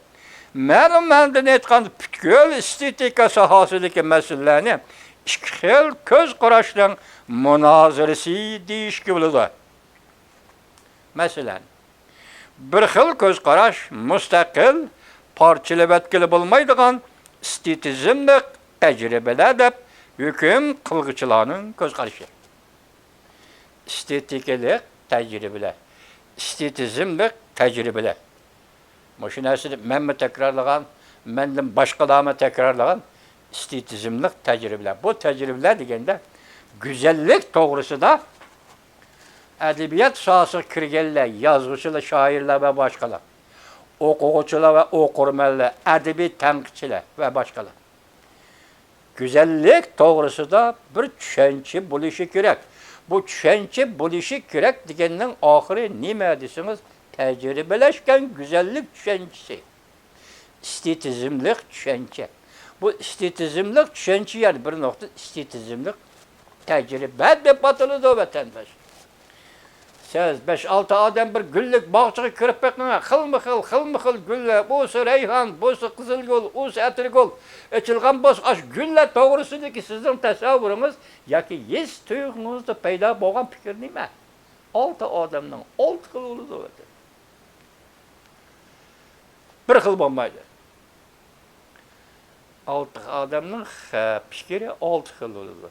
مەلۇم مەنىدىن ئېيتقاندا، پۈتكۈل ئېستېتىكا ساھەسىدىكى مەسىلىلەرنى ئىككى خىل كۆز قاراشنىڭ مۇنازىرىسى دېيىشكە بولىدۇ. مەسىلەن، بىر خىل كۆز قاراش مۇستەقىل، پارچىلىۋەتكىلى بولمايدىغان ئېستېتىزملىق تەجرىبىلەر دەپ ھۆكۈم قىلغۇچىلارنىڭ كۆز قارىشى. ئېستېتىكىلىق تەجرىبىلەر، ئېستېتىزملىق تەجرىبىلەر. مۇشۇ نەرسىنى مەنمۇ تەكرارلىغان، مەندىن باشقىلارمۇ تەكرارلىغان ئېستېتىزملىق تەجرىبىلەر. بۇ تەجرىبىلەر دېگەندە گۈزەللىك توغرىسىدا ئەدەبىيات ساھەسىگە كىرگەنلەر، يازغۇچىلار، شائىرلار ۋە باشقىلار، ئوقۇغۇچىلار ۋە ئوقۇرمەنلەر، ئەدەبىي تەنقىدچىلەر ۋە باشقىلار. گۈزەللىك توغرىسىدا بىر چۈشەنچە بولۇشى كېرەك. بۇ چۈشەنچە بولۇشى كېرەك دېگەننىڭ ئاخىرى نېمە دېسىڭىز، تەجرىبىلەشكەن گۈزەللىك چۈشەنچىسى. ئېستېتىزملىق چۈشەنچە. بۇ ئېستېتىزملىق چۈشەنچە، يەنى بىر نۇقتا، ئېستېتىزملىق تەجرىبە دەپ ئاتىلىدۇ، ۋەتەنداش. سىز بەش-ئالتە ئادەم بىر گۈللۈك باغچىغا كىرىپ بېقىڭ، خىلمۇ خىل، خىلمۇ خىل گۈللەر، ئۇسى رەيھان، بۇسى قىزىلگۈل، ئۇسى ئەتىرگۈل ئېچىلغان بولسا، ئاشۇ گۈللەر توغرىسىدىكى سىزنىڭ تەسەۋۋۇرىڭىز ياكى ھېس تۇيغۇڭىزدا پەيدا بولغان پىكىر نېمە؟ ئالتە ئادەمنىڭ ئالتە خىل بولىدۇ، ۋەتەن. بىر خىل بولمايدۇ. ئالتە ئادەمنىڭ خە-، پىكرى ئالتە خىل بولىدۇ.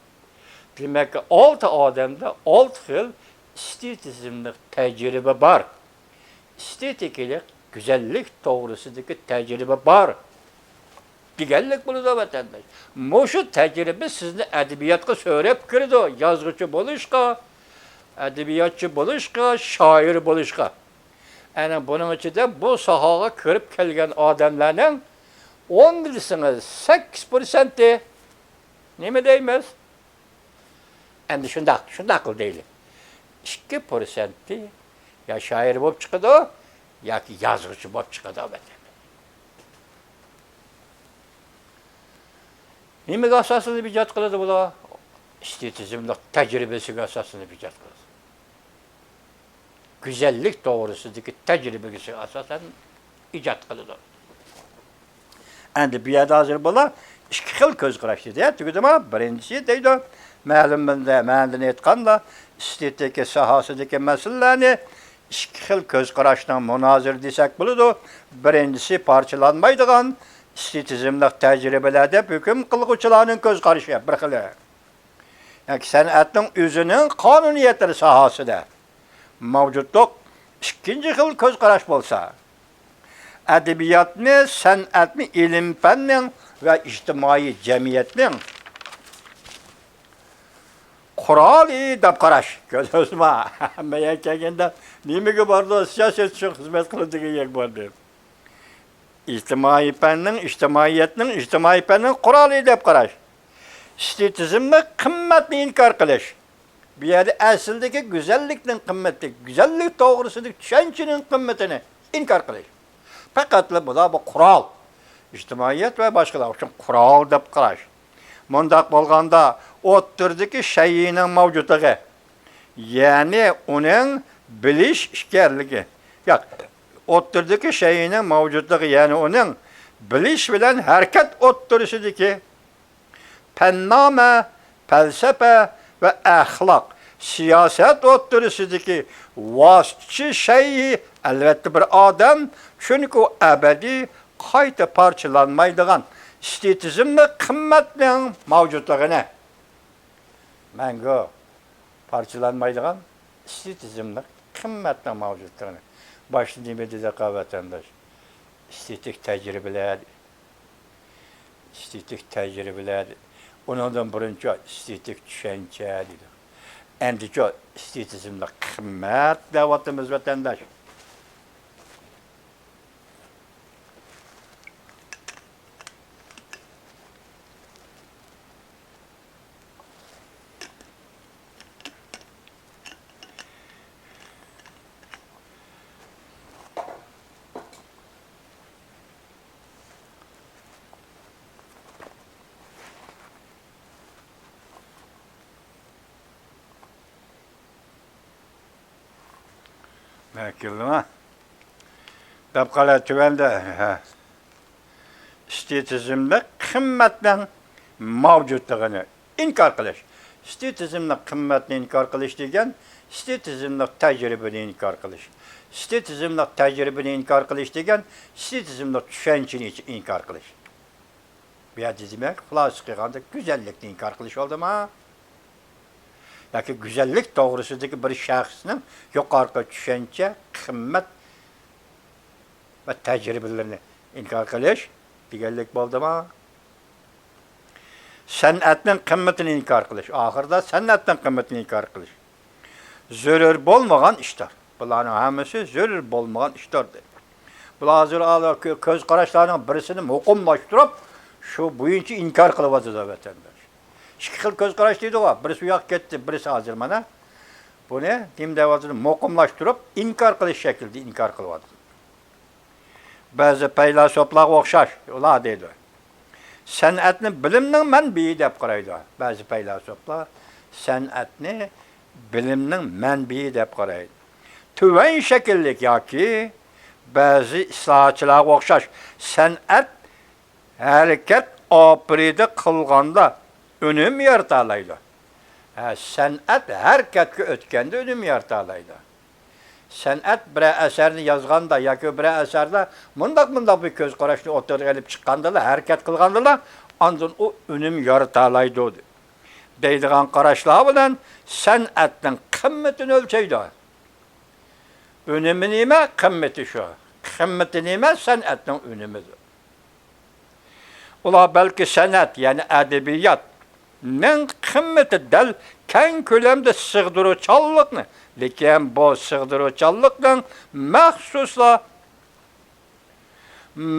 دېمەك، ئالتە ئادەمدە ئالتە خىل ئېستېتىزملىق تەجرىبە بار. ئېستېتىكىلىق گۈزەللىك توغرىسىدىكى تەجرىبە بار دېگەنلىك بولىدۇ، ۋەتەنداش. مۇشۇ تەجرىبە سىزنى ئەدەبىياتقا سۆرەپ كىرىدۇ، يازغۇچى بولۇشقا، ئەدەبىياتچى بولۇشقا، شائىر بولۇشقا. ئەنە بۇنىڭ ئىچىدە بۇ ساھەگە كىرىپ كەلگەن ئادەملەرنىڭ ئون دېسىڭىز، سەككىز پىرسەنتى نېمە دەيمىز؟ ئەمدى شۇنداق، شۇنداق قىل دەيلى. ئىككى پىرسەنتى يا شائىر بولۇپ چىقىدۇ، ياكى يازغۇچى بولۇپ چىقىدۇ، ئەلۋەتتە. نېمىگە ئاساسلىنىپ ئىجاد قىلىدۇ بۇلار؟ ئېستېتىزملىق تەجرىبىسىگە ئاساسلىنىپ ئىجاد قىلىدۇ. گۈزەللىك توغرىسىدىكى تەجرىبىگە ئاساسەن ئىجاد قىلىدۇ. ئەمدى بۇ يەردە ھازىر بۇلار ئىككى خىل كۆز قاراش دېدى، ھە، تۈگىدىما؟ بىرىنچىسى دەيدۇ، مەلۇم مەنىدىن ئېيتقاندا، ئېستېتىكا ساھەسىدىكى مەسىلىلەرنى ئىككى خىل كۆز قاراشنىڭ مۇنازىرە دېسەك بولىدۇ. بىرىنچىسى پارچىلانمايدىغان ئېستېتىزملىق تەجرىبىلەر دەپ ھۆكۈم قىلغۇچىلارنىڭ كۆز قارىشى بىر خىلى. ياكى سەنئەتنىڭ ئۆزىنىڭ قانۇنىيەتلىرى ساھەسىدە مەۋجۇتلۇق ئىككىنچى خىل كۆز قاراش بولسا، ئەدەبىياتنى، سەنئەتنى ئىلىم-پەننىڭ ۋە ئىجتىمائىي جەمئىيەتنىڭ قورالى دەپ قاراش. كۆردىڭىزما؟ ھەممە يەرگە كەلگەندە نېمىگە باردۇ؟ سىياسەت ئۈچۈن خىزمەت قىلىدىغان يەرگە باردى. ئىجتىمائىي پەننىڭ، ئىجتىمائىيەتنىڭ، ئىجتىمائىي پەننىڭ قورالى دەپ قاراش. ئېستېتىزملىق قىممەتنى ئىنكار قىلىش. بۇ يەردە ئەسلىدىكى گۈزەللىكنىڭ قىممىتى، گۈزەللىك توغرىسىدىكى چۈشەنچىنىڭ قىممىتىنى ئىنكار قىلىش. پەقەتلا بۇلار بۇ قورال. ئىجتىمائىيەت ۋە باشقىلار ئۈچۈن قورال دەپ قاراش. مۇنداق بولغاندا، ئوتتۇرىدىكى شەيئىنىڭ مەۋجۇتلۇقى، يەنى ئۇنىڭ بىلىش ئىكەنلىكى، ياق، ئوتتۇرىدىكى شەيئىنىڭ مەۋجۇتلۇقى، يەنى ئۇنىڭ بىلىش بىلەن ھەرىكەت ئوتتۇرىسىدىكى پەننامە، پەلسەپە ۋە ئەخلاق، سىياسەت ئوتتۇرىسىدىكى ۋاسىتىچى شەيئى، ئەلۋەتتە، بىر ئادەم، چۈنكى ئۇ ئەبەدىي قايتا پارچىلانمايدىغان ئېستېتىزملىق قىممەتنىڭ مەۋجۇتلۇقىنى، مەڭگۈ پارچىلانمايدىغان ئېستېتىزملىق قىممەتنىڭ مەۋجۇتلۇقىنى. باشتا نېمە دېدۇق، ۋەتەنداش؟ ئېستېتىك تەجرىبىلەر، ئېستېتىك تەجرىبىلەر، ئۇنىڭدىن بۇرۇنچە ئېستېتىك چۈشەنچە دېدۇق. ئەمدىچۇ ئېستېتىزملىق قىممەت دەۋاتىمىز، ۋەتەنداش. مەن كېلدىم، ھە. دەپ قارا، تۆۋەندە، ھە. ئېستېتىزملىق قىممەتنىڭ مەۋجۇتلۇقىنى ئىنكار قىلىش. ئېستېتىزملىق قىممەتنى ئىنكار قىلىش دېگەن، ئېستېتىزملىق تەجرىبىنى ئىنكار قىلىش. ئېستېتىزملىق تەجرىبىنى ئىنكار قىلىش دېگەن، ئېستېتىزملىق چۈشەنچىنى ئىنكار قىلىش. بۇ يەردە دېمەك، خۇلاسە قىلغاندا گۈزەللىكنى ئىنكار قىلىش بولدىما؟ ياكى گۈزەللىك توغرىسىدىكى بىر شەخسنىڭ يۇقىرىقى چۈشەنچە، قىممەت ۋە تەجرىبىلىرىنى ئىنكار قىلىش دېگەنلىك بولدىما؟ سەنئەتنىڭ قىممىتىنى ئىنكار قىلىش. ئاخىرىدا سەنئەتنىڭ قىممىتىنى ئىنكار قىلىش. زۆرۈر بولمىغان ئىشلار. بۇلارنىڭ ھەممىسى زۆرۈر بولمىغان ئىشلار دەيدۇ. بۇلار ھازىر ئالا-، كۆ-، كۆز قاراشلارنىڭ بىرسىنى مۇقىملاشتۇرۇپ، شۇ بويىچە ئىنكار قىلىۋاتىدۇ، ۋەتەنداش. ئىككى خىل كۆز قاراش دەيدىغۇ، بىرسى ئۇ ياققا كەتتى، بىرسى ھازىر مانا بۇنى نېمە دەۋاتىدۇ؟ مۇقىملاشتۇرۇپ، ئىنكار قىلىش شەكلىدە ئىنكار قىلىۋاتىدۇ. بەزى پەيلاسوپلارغا ئوخشاش ئۇلار دەيدۇ. سەنئەتنى بىلىمنىڭ مەنبىيى دەپ قارايدۇ. بەزى پەيلاسوپلار سەنئەتنى بىلىمنىڭ مەنبىيى دەپ قارايدۇ. تۆۋەن شەكىللىك ياكى بەزى ئىسلاھاتچىلارغا ئوخشاش سەنئەت ھەرىكەت ئاپىرىدە قىلغاندا ئۈنۈم يارىتالايدۇ. ھە، سەنئەت ھەرىكەتكە ئۆتكەندە ئۈنۈم يارىتالايدۇ. سەنئەت بىرەر ئەسەرنى يازغاندا ياكى بىرەر ئەسەردە مۇنداق، مۇنداق بىر كۆز قاراشنى ئوتتۇرىغا ئېلىپ چىققاندىلا، ھەرىكەت قىلغاندىلا، ئاندىن ئۇ ئۈنۈم يارىتالايدۇ دەيدىغان قاراشلار بىلەن سەنئەتنىڭ قىممىتىنى ئۆلچەيدۇ. ئۈنۈمى نېمە؟ قىممىتى شۇ. قىممىتى نېمە؟ سەنئەتنىڭ ئۈنۈمىدۇر. ئۇلار بەلكى سەنئەت، يەنى ئەدەبىياتنىڭ قىممىتى دەل كەڭ كۆلەمدە سىغدۇرۇشچانلىقنى، لېكىن بۇ سىغدۇرۇشچانلىقنىڭ مەخسۇسلا-،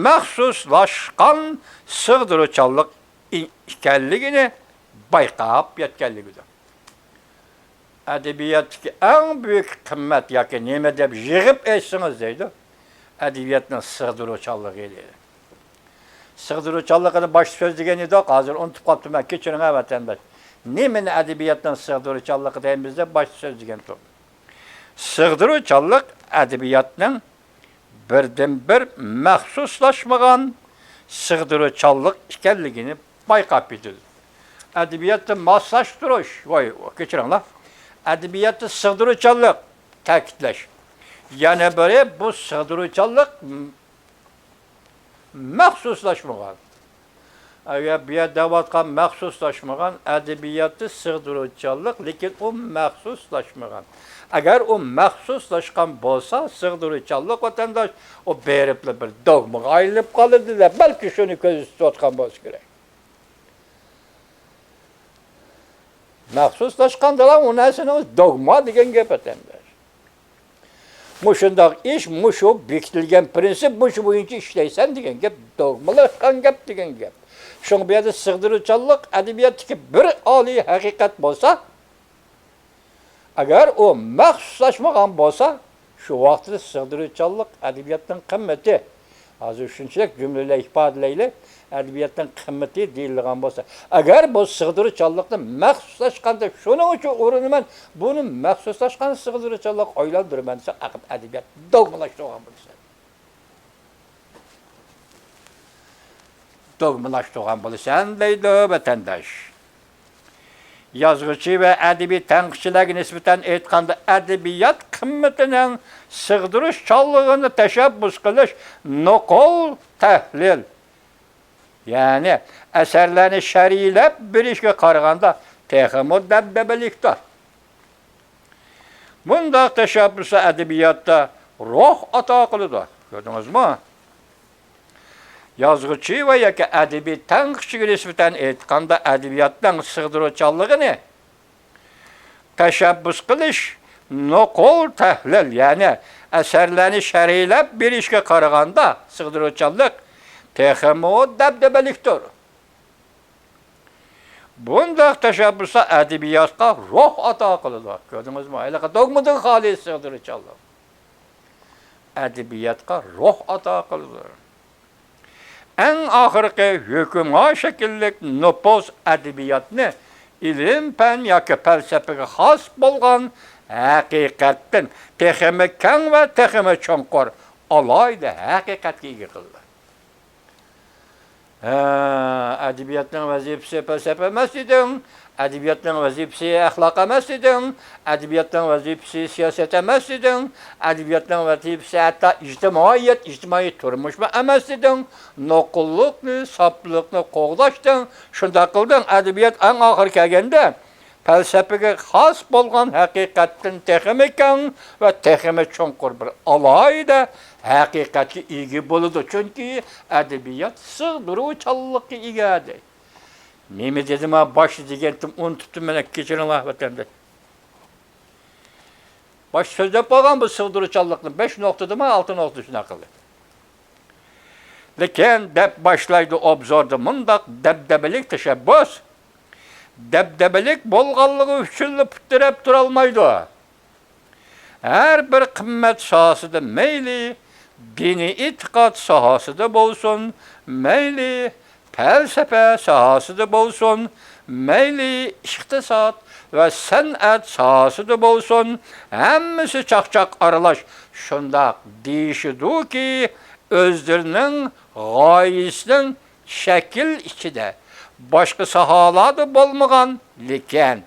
مەخسۇسلاشقان سىغدۇرۇشچانلىق ئىكەنلىكىنى بايقاپ يەتكەنلىكىدۇر. ئەدەبىياتتىكى ئەڭ بۈيۈك قىممەت ياكى نېمە دەپ يىغىپ ئېيتسىڭىز دەيدۇ، ئەدەبىياتنىڭ سىغدۇرۇشچانلىقى دەيدۇ. سىغدۇرۇشچانلىقىنى باشتا سۆزلىگەن ئىدۇق، ھازىر ئۇنتۇپ قاپتىمەن، كەچۈرۈڭ ھە ۋەتەنداش. نېمىنى ئەدەبىياتنىڭ سىغدۇرۇشچانلىقى دەيمىز دەپ باشتا سۆزلىگەنتۇق. سىغدۇرۇشچانلىق ئەدەبىياتنىڭ بىردىنبىر مەخسۇسلاشمىغان سىغدۇرۇشچانلىق ئىكەنلىكىنى بايقاپ يېتىدۇ. ئەدەبىياتتا ماسلاشتۇرۇش، ۋاي، كەچۈرۈڭلار. ئەدەبىياتتا سىغدۇرۇشچانلىق، تەكىتلەش. يەنە بىرى، بۇ سىغدۇرۇشچانلىق مەخسۇسلاشمىغان. ئەگەر بۇ يەردە دەۋاتقان مەخسۇسلاشمىغان، ئەدەبىياتتا سىغدۇرۇشچانلىق، لېكىن ئۇ مەخسۇسلاشمىغان. ئەگەر ئۇ مەخسۇسلاشقان بولسا، سىغدۇرۇشچانلىق، ۋەتەنداش، ئۇ بېرىپلا بىر دوگمىغا ئايلىنىپ قالىدۇ-دە، بەلكى شۇنى كۆزدە تۇتۇۋاتقان بولسا كېرەك. مەخسۇسلاشقاندىلا ئۇ نەرسىنى دوگما دېگەن گەپ، ۋەتەنداش. مۇشۇنداق ئىش، مۇشۇ بېكىتىلگەن پىرىنسىپ، مۇشۇ بويىچە ئىشلەيسەن دېگەن گەپ، دوگمىلاشقان گەپ دېگەن گەپ. شۇڭا بۇ يەردە سىغدۇرۇشچانلىق ئەدەبىياتتىكى بىر ئالىي ھەقىقەت بولسا، ئەگەر ئۇ مەخسۇسلاشمىغان بولسا، شۇ ۋاقىتتا سىغدۇرۇشچانلىق ئەدەبىياتنىڭ قىممىتى، ھازىر شۇنچىلىك جۈملە بىلەن ئىپادىلەيلى، ئەدەبىياتنىڭ قىممىتى دېيىلىدىغان بولسا، ئەگەر بۇ سىغدۇرۇشچانلىقنى مەخسۇسلاشقاندا، شۇنىڭ ئۈچۈن ئۇرۇنىمەن، بۇنى مەخسۇسلاشقان سىغدۇرۇشچانلىققا ئايلاندۇرىمەن دېسە، ئەقىپ ئەدەبىيات دوگمىلاشتۇرغان بولىسەن. دوگمىلاشتۇرغان بولىسەن دەيدۇ ۋەتەنداش. يازغۇچى ۋە ئەدەبىي تەنقىدچىلەرگە نىسبەتەن ئېيتقاندا، ئەدەبىيات قىممىتىنىڭ سىغدۇرۇشچانلىقىنى تەشەببۇس قىلىش، نوقۇل تەھلىل، يەنى ئەسەرلەرنى شەرھلەپ بېرىشكە قارىغاندا تېخىمۇ دەبدەبىلىكتۇر. بۇنداق تەشەببۇسلار ئەدەبىياتتا روھ ئاتا قىلىدۇ. كۆردىڭىزمۇ؟ يازغۇچى ۋە ياكى ئەدەبىي تەنقىدچىگە نىسبەتەن ئېيتقاندا، ئەدەبىياتنىڭ سىغدۇرۇشچانلىقىنى تەشەببۇس قىلىش، نوقۇل تەھلىل، يەنى ئەسەرلەرنى شەرھلەپ بېرىشكە قارىغاندا، سىغدۇرۇشچانلىق تېخىمۇ دەبدەبىلىكتۇر. بۇنداق تەشەببۇسلار ئەدەبىياتقا روھ ئاتا قىلىدۇ. كۆردىڭىزمۇ؟ ھېلىقى دوگمىدىن خالىي سىغدۇرۇشچانلىق. ئەدەبىياتقا روھ ئاتا قىلىدۇ. ئەڭ ئاخىرقى ھۆكۈمئا شەكىللىك نوپۇز ئەدەبىياتنى ئىلىم-پەن ياكى پەلسەپىگە خاس بولغان ھەقىقەتتىن تېخىمۇ كەڭ ۋە تېخىمۇ چوڭقۇر ئالاھىدە ھەقىقەتكە ئىگە قىلىدۇ. ھە، ئەدەبىياتنىڭ ۋەزىپىسى پەلسەپە ئەمەس دېدىڭ، ئەدەبىياتنىڭ ۋەزىپىسى ئەخلاق ئەمەس دېدىڭ، ئەدەبىياتنىڭ ۋەزىپىسى سىياسەت ئەمەس دېدىڭ، ئەدەبىياتنىڭ ۋەزىپىسى ھەتتا ئىجتىمائىيەت، ئىجتىمائىي تۇرمۇشمۇ ئەمەس دېدىڭ، نوقۇللۇقنى، ساپلىقنى قوغداشتىڭ، شۇنداق قىلدىڭ. ئەدەبىيات ئەڭ ئاخىرى كەلگەندە، پەلسەپىگە خاس بولغان ھەقىقەتتىن تېخىمۇ كەڭ ۋە تېخىمۇ چوڭقۇر بىر ئالاھىدە ھەقىقەتكە ئىگە بولىدۇ، چۈنكى ئەدەبىيات سىغدۇرۇشچانلىققا ئىگە، دەيدۇ. نېمە دېدىم ھە؟ باشتا دېگەنتىم، ئۇنتۇپتىمەن، كەچۈرۈڭلار، ۋەتەنداش. باشتا سۆزلەپ قالغان بۇ سىغدۇرۇشچانلىقنى بەش نۇقتىدىمۇ، ئالتە نۇقتىدىمۇ شۇنداق قىلدى. لېكىن، دەپ باشلايدۇ ئوبزوردا مۇنداق دەبدەبىلىك تەشەببۇس. دەبدەبىلىك بولغانلىقى ئۈچۈنلا پۇت تىرەپ تۇرالمايدۇ. ھەر بىر قىممەت ساھەسىدە، مەيلى دىنىي ئېتىقاد ساھەسىدە بولسۇن، مەيلى پەلسەپە ساھەسىدە بولسۇن، مەيلى ئىقتىساد ۋە سەنئەت ساھەسىدە بولسۇن، ھەممىسى چاقچاق ئارىلاش شۇنداق دېيىشىدۇكى، ئۆزلىرىنىڭ غايىسىنىڭ شەكىل ئىچىدە، باشقا ساھەلەردە بولمىغان، لېكىن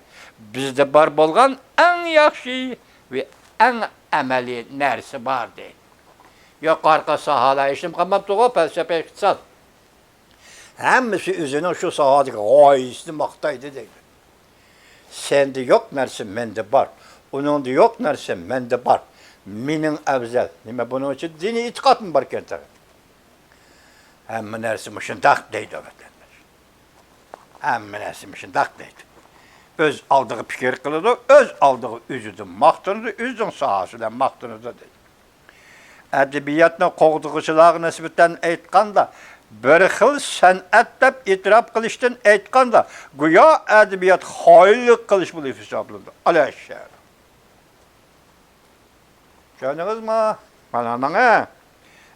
بىزدە بار بولغان ئەڭ ياخشى ۋە ئەڭ ئەمەلىي نەرسە بار، دەيدۇ. يۇقىرىقى ساھەلەر ھېچنېمە قالماپتىغۇ، پەلسەپە، ئىقتىساد. ھەممىسى ئۆزىنىڭ شۇ ساھەدىكى غايىسىنى ماختايدۇ، دەيدۇ. سەندە يوق نەرسە مەندە بار، ئۇنىڭدا يوق نەرسە مەندە بار. مېنىڭ ئەۋزەل. نېمە، بۇنىڭ ئىچىدە دىنىي ئېتىقادمۇ باركەن تېخى. ھەممە نەرسە مۇشۇنداق دەيدۇ ۋەتەنداش. ھەممە نەرسە مۇشۇنداق دەيدۇ. ئۆز ئالدىغا پىكىر قىلىدۇ، ئۆز ئالدىغا ئۆزىدىن ماختىنىدۇ، ئۆزىنىڭ ساھەسى بىلەن ماختىنىدۇ دەيدۇ. ئەدەبىياتنى قوغدىغۇچىلارغا نىسبەتەن ئېيتقاندا، بىر خىل سەنئەت دەپ ئېتىراپ قىلىشتىن ئېيتقاندا، گويا ئەدەبىيات خائىنلىق قىلىش بولۇپ ھېسابلىنىدۇ. ئەلەششەر. چۈشەندىڭىزمۇ؟ مانا ماڭا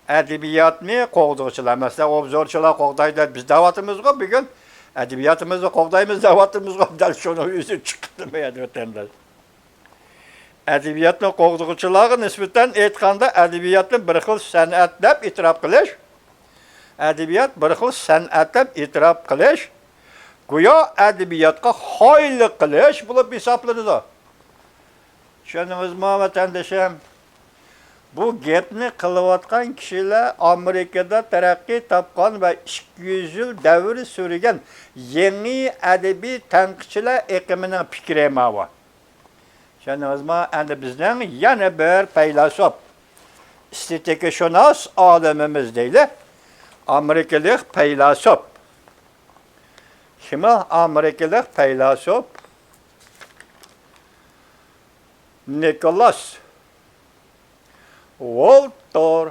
ئەدەبىياتنى قوغدىغۇچىلار، مەسىلەن، ئوبزورچىلار قوغدايدۇ دەپ بىز دەۋاتىمىزغۇ بۈگۈن. ئەدەبىياتىمىزنى قوغدايمىز دەۋاتىمىزغۇ، دەل شۇنىڭ ئۆزى چىقىپتۇ بۇ يەردە ۋەتەنداش. ئەدەبىياتنى قوغدىغۇچىلارغا نىسبەتەن ئېيتقاندا، ئەدەبىياتنى بىر خىل سەنئەت دەپ ئېتىراپ قىلىش، ئەدەبىيات بىر خىل سەنئەت دەپ ئېتىراپ قىلىش، گويا ئەدەبىياتقا خائىنلىق قىلىش بولۇپ ھېسابلىنىدۇ. چۈشەندىڭىزمۇ، ۋەتەندىشىم؟ بۇ گەپنى قىلىۋاتقان كىشىلەر ئامېرىكىدا تەرەققىي تاپقان ۋە ئىككى يۈز يىل دەۋر سۈرگەن يېڭى ئەدەبىي تەنقىدچىلەر ئېقىمىنىڭ پىكرى ماۋۇ. چۈشەندىڭىزمۇ؟ ئەمدى بىزنىڭ يەنە بىر پەيلاسوپ، ئېستېتىكىشۇناس ئالىمىمىز دەيلى، ئامېرىكىلىق پەيلاسوپ. كىم ئۇ ئامېرىكىلىق پەيلاسوپ؟ نىكولاس ۋولتېر،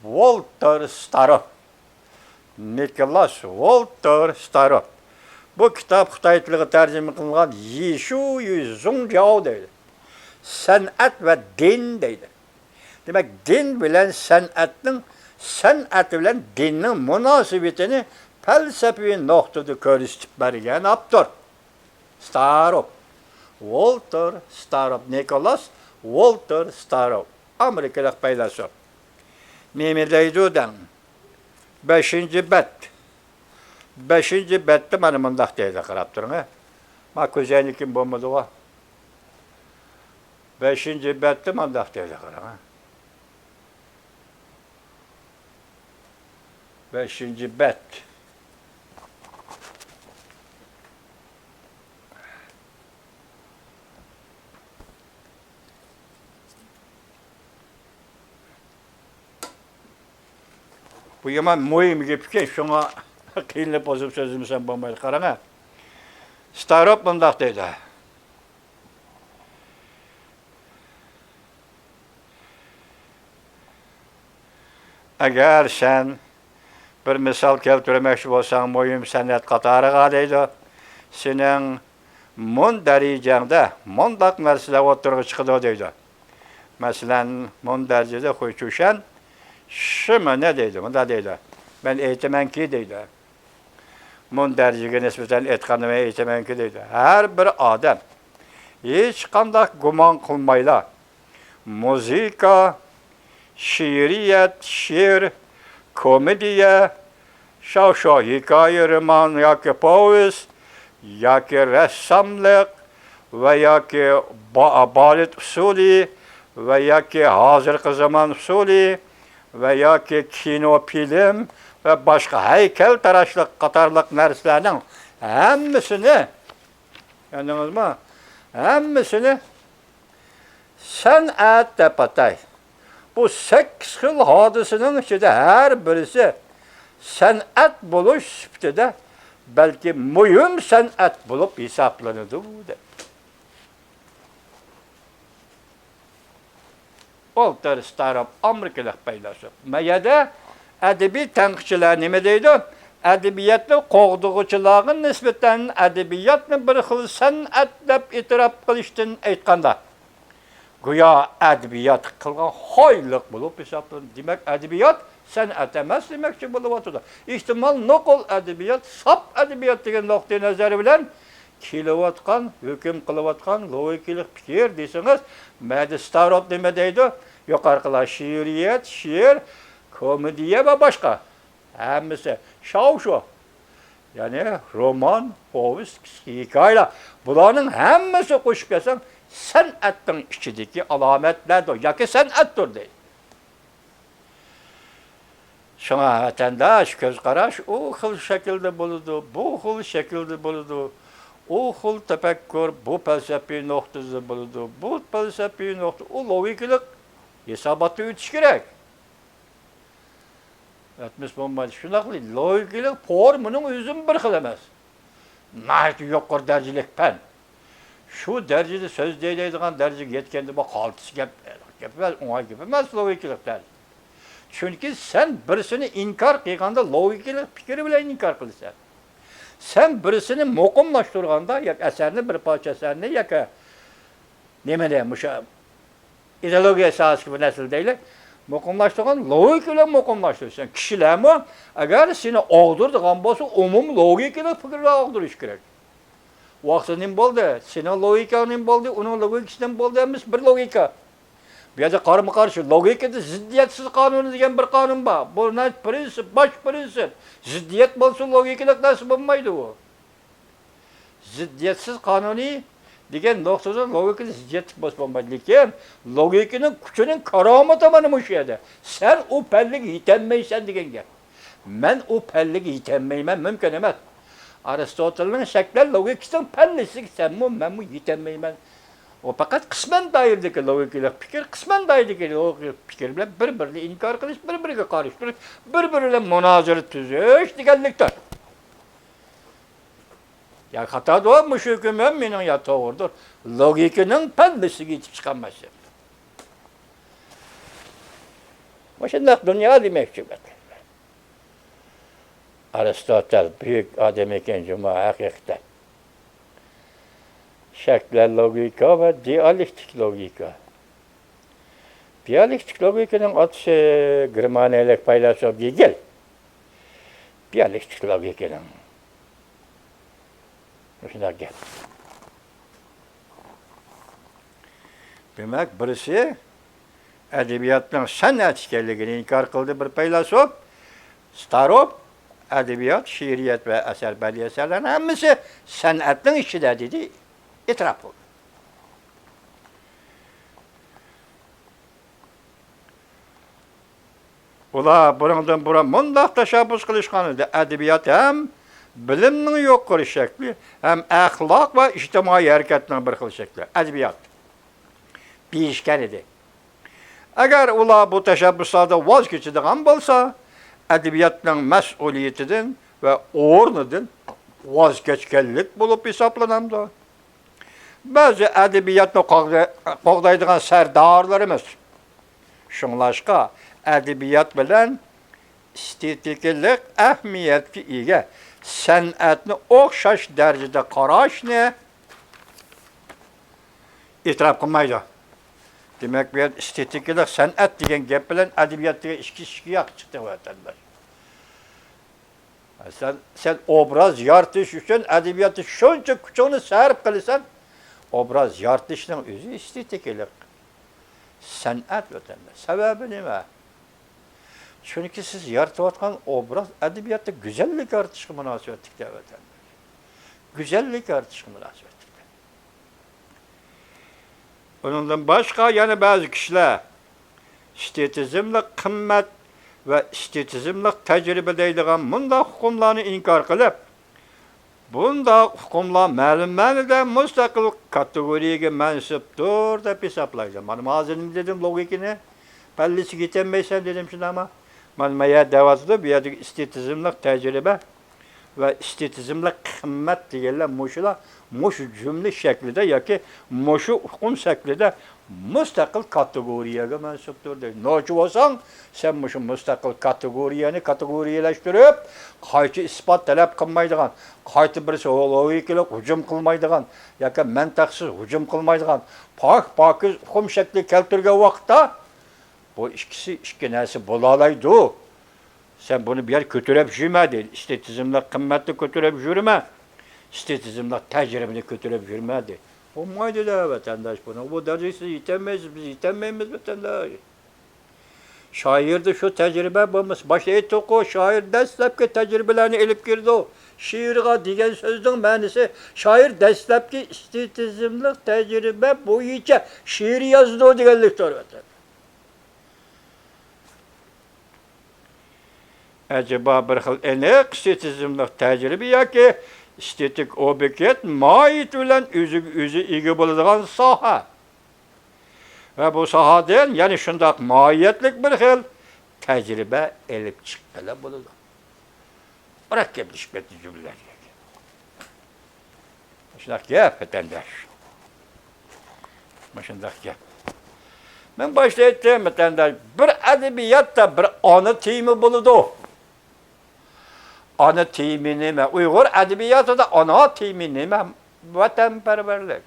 ۋولتېر ستاروپ. نىكولاس ۋولتېر ستاروپ. بۇ كىتاب خىتاي تىلىغا تەرجىمە قىلىنغان يىشۇ يۈ زۇڭجياۋ دەيدۇ. سەنئەت ۋە دىن دەيدۇ. دېمەك، دىن بىلەن سەنئەتنىڭ، سەنئەت بىلەن دىننىڭ مۇناسىۋىتىنى پەلسەپىۋى نۇقتىدا كۆرسىتىپ بەرگەن ئاپتور. ستاروپ. ۋولتېر ستاروپ. نىكولاس ۋولتېر ستاروپ. ئامېرىكىلىق پەيلاسوپ. نېمە دەيدۇ دەڭ؟ بەشىنچى بەت. بەشىنچى بەتتە مانا مۇنداق دەيدۇ، قاراپ تۇرۇڭ ھە. ما كۆزەينىكىم بولمىدىغۇ. بەشىنچى بەتتە مۇنداق دەيدۇ، قاراڭ ھە. بەشىنچى بەت. بۇ يامان مۇھىم گەپ ئىكەن، شۇڭا قىينىلىپ ئوزۇپ سۆزلىمىسەم بولمايدۇ. قاراڭ ھە. ستاروپ مۇنداق دەيدۇ. ئەگەر سەن بىر مىسال كەلتۈرمەكچى بولساڭ، مۇھىم سەنئەت قاتارىغا دەيدۇ، سېنىڭ مۇن دەرىجەڭدە مۇنداق نەرسىلەر ئوتتۇرىغا چىقىدۇ دەيدۇ. مەسىلەن، مۇن دەرىجىدە خۇيچۇشەن شىمىنى دەيدۇ، مۇنداق دەيدۇ، مەن ئېيتىمەنكى دەيدۇ. مۇن دەرىجىگە نىسبەتەن ئېيتقاندا مەن ئېيتىمەنكى دەيدۇ. ھەر بىر ئادەم ھېچقانداق گۇمان قىلمايلا، مۇزىكا، شېئىرىيەت، شېئىر، كومېدىيە، شاۋشۇ، ھېكايە، رومان ياكى پوۋېست، ياكى رەسساملىق ۋە ياكى با-، بالېت ئۇسسۇلى ۋە ياكى ھازىرقى زامان ئۇسسۇلى ۋە ياكى كىنو، فىلىم ۋە باشقا ھەيكەلتىراشلىق قاتارلىق نەرسىلەرنىڭ ھەممىسىنى، چۈشەندىڭىزمۇ؟ ھەممىسىنى سەنئەت دەپ ئاتاي. بۇ سەككىز خىل ھادىسىنىڭ ئىچىدە ھەر بىرسى سەنئەت بولۇش سۈپىتىدە بەلكى مۇھىم سەنئەت بولۇپ ھېسابلىنىدۇ، دەپ. ۋولتېر ستاروپ، ئامېرىكىلىق پەيلاسوپ. ما يەردە ئەدەبىي تەنقىدچىلەر نېمە دەيدۇ؟ ئەدەبىياتنى قوغدىغۇچىلارغا نىسبەتەن ئەدەبىياتنى بىر خىل سەنئەت دەپ ئېتىراپ قىلىشتىن ئېيتقاندا، گويا ئەدەبىيات قىلغان خائىنلىق بولۇپ ھېسابلىنىدۇ. دېمەك، ئەدەبىيات سەنئەت ئەمەس دېمەكچى بولۇۋاتىدۇ. ئېھتىمال، نوقۇل ئەدەبىيات، ساپ ئەدەبىيات دېگەن نۇقتىئى نەزەر بىلەن كېلىۋاتقان، ھۆكۈم قىلىۋاتقان لوگىكىلىق پىكىر دېسىڭىز، مەدە ستاروپ نېمە دەيدۇ؟ يۇقىرىقىلار شېئىرىيەت، شېئىر، كومېدىيە ۋە باشقا. ھەممىسى شاۋشۇ. يەنى رومان، پوۋېست، كىچىك ھېكايىلەر. بۇلارنىڭ ھەممىسى قوشۇپ كەلسەڭ، سەنئەتنىڭ ئىچىدىكى ئالامەتلەردۇر ياكى سەنئەتتۇر دەيدۇ. شۇڭا ۋەتەنداش، كۆز قاراش ئۇ خىل شەكىلدە بولىدۇ، بۇ خىل شەكىلدە بولىدۇ. ئۇ خىل تەپەككۇر بۇ پەلسەپىي نۇقتىدا بولىدۇ، بۇ پەلسەپىي نۇقتا، ئۇ لوگىكىلىق ھېساباتتا ئۆتۈش كېرەك. ئەتمىش بولمايدۇ. شۇنداقلا لوگىكىلىق فورمىنىڭ ئۆزىمۇ بىر خىل ئەمەس. ناھايىتى يۇقىرى دەرىجىلىك پەن. شۇ دەرىجىدە سۆزلەيدىغان دەرىجىگە يەتكەندە، بۇ قالتىس گەپ، گەپ ئەمەس، ئوڭاي گەپ ئەمەس لوگىكىلىق دەرىجە. چۈنكى سەن بىرسىنى ئىنكار قىلغاندا، لوگىكىلىق پىكىر بىلەن ئىنكار قىلىسەن. سەن بىرسىنى مۇقىملاشتۇرغاندا، ياكى ئەسەرنى، بىر پارچە ئەسەرنى ياكى نېمىنى، مۇشۇ ئىدېئولوگىيە ساھەسىدىكى بىر نەرسىنى دەيلى، مۇقىملاشتۇرغان، لوگىكا بىلەن مۇقىملاشتۇرىسەن. كىشىلەرمۇ ئەگەر سېنى ئاغدۇرىدىغان بولسا، ئومۇم لوگىكىلىق پىكىر بىلەن ئاغدۇرۇش كېرەك. ۋاقتىدا نېمە بولدى؟ سېنىڭ لوگىكاڭ نېمە بولدى؟ ئۇنىڭ لوگىكىسى نېمە بولدى؟ ھەممىسى بىر لوگىكا. بۇ يەردە قارىمۇ قارشى، لوگىكىدا زىددىيەتسىز قانۇنى دېگەن بىر قانۇن بار. بۇ نەرسە پىرىنسىپ، باش پىرىنسىپ. زىددىيەت بولسا، لوگىكىلىق نەرسە بولمايدۇ ئۇ. زىددىيەتسىز قانۇنى دېگەن نۇقتىدا لوگىكىدا زىددىيەتلىك بولسا بولمايدۇ. لېكىن لوگىكىنىڭ كۈچىنىڭ كارامىتى مانا مۇشۇ يەردە. سەن ئۇ پەنلىككە يېتەلمەيسەن دېگەن گەپ. مەن ئۇ پەنلىككە يېتەلمەيمەن، مۇمكىن ئەمەس. ئارستوتېلنىڭ شەكلەر لوگىكىسىنىڭ پەنلىسىگە سەنمۇ، مەنمۇ يېتەلمەيمەن. ئۇ پەقەت قىسمەن دائىرىدىكى لوگىكىلىق پىكىر، قىسمەن دائىرىدىكى لوگىكىلىق پىكىر بىلەن بىر-بىرىنى ئىنكار قىلىش، بىر-بىرىگە قارشى تۇرۇش، بىر-بىرى بىلەن مۇنازىرە تۈزۈش دېگەنلىكتۇر. يا خاتادۇر مۇشۇ ھۆكۈم ھەم مېنىڭ يا توغرىدۇر. لوگىكىنىڭ پەللىسىگە يېتىپ چىقالمايسەن. مۇشۇنداق دۇنيا دېمەكچى. ئارستوتېل بۈيۈك ئادەم ئىكەن جۇمۇ ھەقىقەتەن. شەكلەر لوگىكا ۋە دىئالېكتىك لوگىكا. دىئالېكتىك لوگىكىنىڭ ئاتىسى گېرمانىيەلىك پەيلاسوپ گېگېل. دىئالېكتىك لوگىكىنىڭ مۇشۇنداق گەپ. دېمەك، بىرسى ئەدەبىياتنىڭ سەنئەت ئىكەنلىكىنى ئىنكار قىلدى بىر پەيلاسوپ، ستاروپ، ئەدەبىيات، شېئىرىيەت ۋە ئەسەر، بەدىئىي ئەسەرلەرنىڭ ھەممىسى سەنئەتنىڭ ئىچىدە دېدى، ئېتىراپ قىلدى. ئۇلار بۇنىڭدىن بۇرۇن مۇنداق تەشەببۇس قىلىشقان ئىدى، ئەدەبىيات ھەم بىلىمنىڭ يۇقىرى شەكلى، ھەم ئەخلاق ۋە ئىجتىمائىي ھەرىكەتنىڭ بىر خىل شەكلى، ئەدەبىيات دېيىشكەن ئىدى. ئەگەر ئۇلار بۇ تەشەببۇسلاردىن ۋاز كېچىدىغان بولسا، ئەدەبىياتنىڭ مەسئۇلىيىتىدىن ۋە ئورنىدىن ۋاز كەچكەنلىك بولۇپ ھېسابلىنامدۇ؟ بەزى ئەدەبىياتنى قوغدا-، قوغدايدىغان سەردارلىرىمىز، شۇڭلاشقا ئەدەبىيات بىلەن ئېستېتىكىلىق ئەھمىيەتكە ئىگە سەنئەتنى ئوخشاش دەرىجىدە قاراشنى ئېتىراپ قىلمايدۇ. دېمەك، بۇ يەردە ئېستېتىكىلىق سەنئەت دېگەن گەپ بىلەن ئەدەبىيات دېگەن ئىككىسى ئىككى ياق چىقتى، ۋەتەنداش. سەن، سەن ئوبراز يارىتىش ئۈچۈن ئەدەبىياتتا شۇنچە كۈچۈڭنى سەرپ قىلىسەن، ئوبراز يارىتىشنىڭ ئۆزى ئېستېتىكىلىق سەنئەت، ۋەتەنداش. سەۋەبى نېمە؟ چۈنكى سىز يارىتىۋاتقان ئوبراز ئەدەبىياتتا گۈزەللىك يارىتىشقا مۇناسىۋەتلىك، ۋەتەنداش. گۈزەللىك يارىتىشقا مۇناسىۋەتلىك. ئۇنىڭدىن باشقا يەنە بەزى كىشىلەر ئېستېتىزملىق قىممەت ۋە ئېستېتىزملىق تەجرىبە دەيدىغان مۇنداق ئۇقۇملارنى ئىنكار قىلىپ، بۇنداق ئۇقۇملار مەلۇم مەنىدە مۇستەقىل كاتېگورىيەگە مەنسۇپتۇر دەپ ھېسابلايدۇ. مانا، مەن ھازىر نېمە دېدىم؟ لوگىكىنى پەللىسىگە يېتەلمەيسەن دېدىم، شۇنداقمۇ؟ مانا، ما يەردە دەۋاتىدۇ، بۇ يەردىكى ئېستېتىزملىق تەجرىبە ۋە ئېستېتىزملىق قىممەت دېگەنلەر مۇشۇلار، مۇشۇ جۈملە شەكلىدە ياكى مۇشۇ ئۇقۇم شەكلىدە مۇستەقىل كاتېگورىيەگە مەنسۇپتۇر دەيدۇ. نوچى بولساڭ، سەن مۇشۇ مۇستەقىل كاتېگورىيەنى كاتېگورىيەلەشتۈرۈپ، قايتا ئىسپات تەلەپ قىلمايدىغان، قايتا بىرسى لوگىكىلىق ھۇجۇم قىلمايدىغان ياكى مەنتىقسىز ھۇجۇم قىلمايدىغان، پاك-پاكىز ئۇقۇم شەكلى كەلتۈرگەن ۋاقىتتا، بۇ ئىككىسى ئىككى نەرسە بولالايدۇ. سەن بۇنى بۇ يەر كۆتۈرۈپ يۈرمە دەيدۇ. ئېستېتىزملىق قىممەتنى كۆتۈرۈپ يۈرمە. ئېستېتىزملىق تەجرىبىنى كۆتۈرۈپ يۈرمە دەيدۇ. بولمايدۇ-دە، ۋەتەنداش، بۇنىڭ بۇ دەرىجىسىگە يېتەلمەيسىز، بىز يېتەلمەيمىز، ۋەتەنداش. شائىردا شۇ تەجرىبە بولمىسا، باشتا ئېيتتۇققۇ، شائىر دەسلەپكى تەجرىبىلەرنى ئېلىپ كىرىدۇ شېئىرغا دېگەن سۆزنىڭ مەنىسى، شائىر دەسلەپكى ئېستېتىزملىق تەجرىبە بويىچە شېئىر يازىدۇ دېگەنلىكتۇر، ۋەتەن. ئەجەبا بىر خىل ئېنىق ئېستېتىزملىق تەجرىبە ياكى ئېستېتىك ئوبيېكت ماھىيىتى بىلەن ئۆزىگە ئۆزى ئىگە بولىدىغان ساھە. ۋە بۇ ساھەدىن يەنە شۇنداق ماھىيەتلىك بىر خىل تەجرىبە ئېلىپ چىققىلى بولىدۇ. مۇرەككەپلىشىپ كەتتى جۈملىلەر. مۇشۇنداق گەپ، ۋەتەنداش. مۇشۇنداق گەپ. مەن باشتا ئېيتتىم، ۋەتەنداش، بىر ئەدەبىياتتا بىر ئانا تېما بولىدۇ. ئانا تېما نېمە؟ ئۇيغۇر ئەدەبىياتىدا ئانا تېما نېمە؟ ۋەتەنپەرۋەرلىك.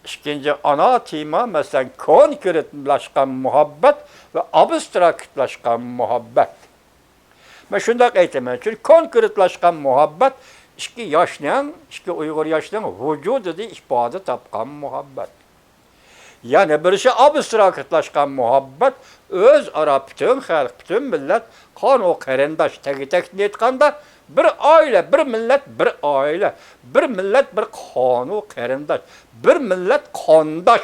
ئىككىنچى ئانا تېما، مەسىلەن، كونكرېتلاشقان مۇھەببەت ۋە ئابستراكتلاشقان مۇھەببەت. مەن شۇنداق ئېيتىمەن، چۈنكى كونكرېتلاشقان مۇھەببەت ئىككى ياشنىڭ، ئىككى ئۇيغۇر ياشنىڭ ۋۇجۇدىدا ئىپادە تاپقان مۇھەببەت. يەنە بىرسى ئابستراكتلاشقان مۇھەببەت، ئۆزئارا پۈتۈن خەلق، پۈتۈن مىللەت، قان-ئۇ قېرىنداش، تەگى-تەكتىن ئېيتقاندا، بىر ئائىلە، بىر مىللەت، بىر ئائىلە، بىر مىللەت، بىر قان-ئۇ قېرىنداش، بىر مىللەت قانداش.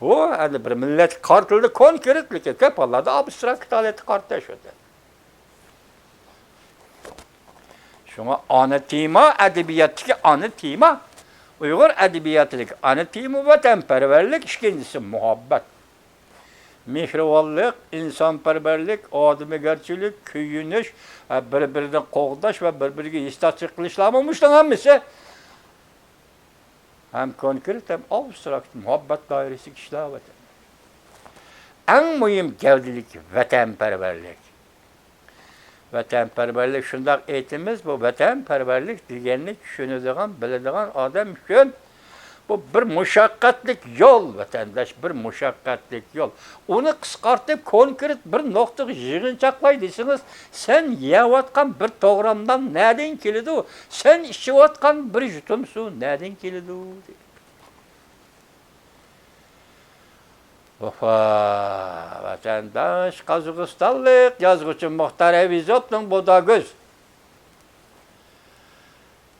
بۇ ئەنە بىر مىللەتكە قارىتىلدى، كونكرېت، لېكىن كۆپ ھاللاردا ئابستراكت ھالەتكە قارىتىش ئۆتە. شۇڭا ئانا تېما، ئەدەبىياتتىكى ئانا تېما، ئۇيغۇر ئەدەبىياتىدىكى ئانا تېما ۋەتەنپەرۋەرلىك، ئىككىنچىسى مۇھەببەت. مېھرىبانلىق، ئىنسانپەرۋەرلىك، ئادىمىگەرچىلىك، كۆيۈنۈش، ھە، بىر-بىرىنى قوغداش ۋە بىر-بىرىگە ھېسداشلىق قىلىشلارمۇ مۇشۇنىڭ ھەممىسى ھەم كونكرېت، ھەم ئابستراكت مۇھەببەت دائىرىسىدىكى ئىشلار ۋەتەن. ئەڭ مۇھىم گەۋدىلىك ۋەتەنپەرۋەرلىك. ۋەتەنپەرۋەرلىك شۇنداق ئېيتىمىز، بۇ ۋەتەنپەرۋەرلىك دېگەننى چۈشىنىدىغان، بىلىدىغان ئادەم ئۈچۈن بۇ بىر مۇشەققەتلىك يول، ۋەتەنداش، بىر مۇشەققەتلىك يول. ئۇنى قىسقارتىپ، كونكرېت بىر نۇقتىغا يىغىنچاقلاي دېسىڭىز، سەن يەۋاتقان بىر توغرام نان نەدىن كېلىدۇ؟ سەن ئىچىۋاتقان بىر يۇتۇم سۇ نەدىن كېلىدۇ؟ دېدى. ۋاپا، ۋەتەنداش، قازاقىستانلىق يازغۇچى مۇختار ئەۋېزوۋنىڭ بۇداگۈز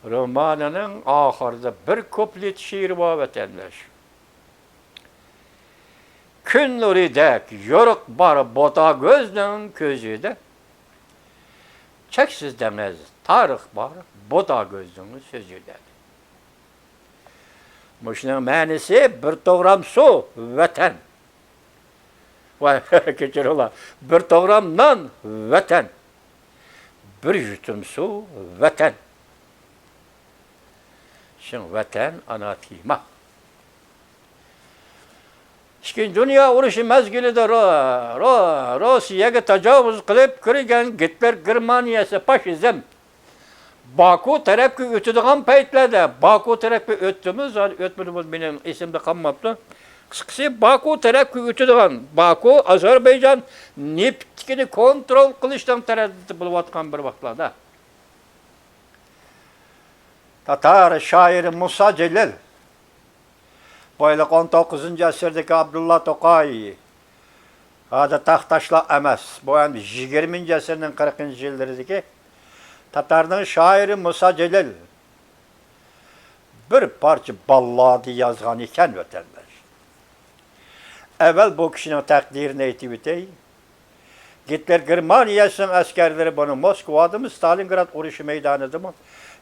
رومانىنىڭ ئاخىرىدا بىر كۇپلېت شېئىرى بار، ۋەتەنداش. كۈن نۇرىدەك يورۇق بار بۇداگۈزنىڭ كۆزىدە، چەكسىز دېڭىز، تارىخ بار بۇداگۈزنىڭ سۆزىدە. مۇشۇنىڭ مەنىسى بىر توغرام سۇ، ۋەتەن. ۋاي، كەچۈرۈڭلار. بىر توغرام نان، ۋەتەن. بىر يۇتۇم سۇ، ۋەتەن. شۇڭا ۋەتەن ئانا تېما. ئىككىنچى دۇنيا ئۇرۇشى مەزگىلىدە رو-، رو-، روسىيەگە تاجاۋۇز قىلىپ كىرگەن گىتلېر گېرمانىيەسى، فاشىزم. باكۇ تەرەپكە ئۆتىدىغان پەيتلەردە، باكۇ تەرەپكە ئۆتتىمۇ، زادى ئۆتمىدىمۇ، مېنىڭ ئېسىمدە قالماپتۇ. قىسقىسى، باكۇ تەرەپكە ئۆتىدىغان، باكۇ، ئازەربەيجان نېفىتتىكىنى كونترول قىلىشنىڭ تەرەددۇتى بولۇۋاتقان بىر ۋاقىتلاردا، تاتار شائىرى مۇسا جېلىل، بايلىق ئون توققۇزىنچى ئەسىردىكى ئابدۇللا توقاي، ھازىر تاختاشلار ئەمەس، بۇ ئەمدى يىگىرمىنچى ئەسىرنىڭ قىرىقىنچى يىللىرىدىكى تاتارنىڭ شائىرى مۇسا جېلىل بىر پارچە باللادا يازغان ئىكەن، ۋەتەنداش. ئەۋۋەل بۇ كىشىنىڭ تەقدىرىنى ئېيتىۋېتەي. گىتلېر گېرمانىيەسىنىڭ ئەسكەرلىرى بۇنى موسكۋادىمۇ، ستالىنگراد ئۇرۇشى مەيدانىدىمۇ،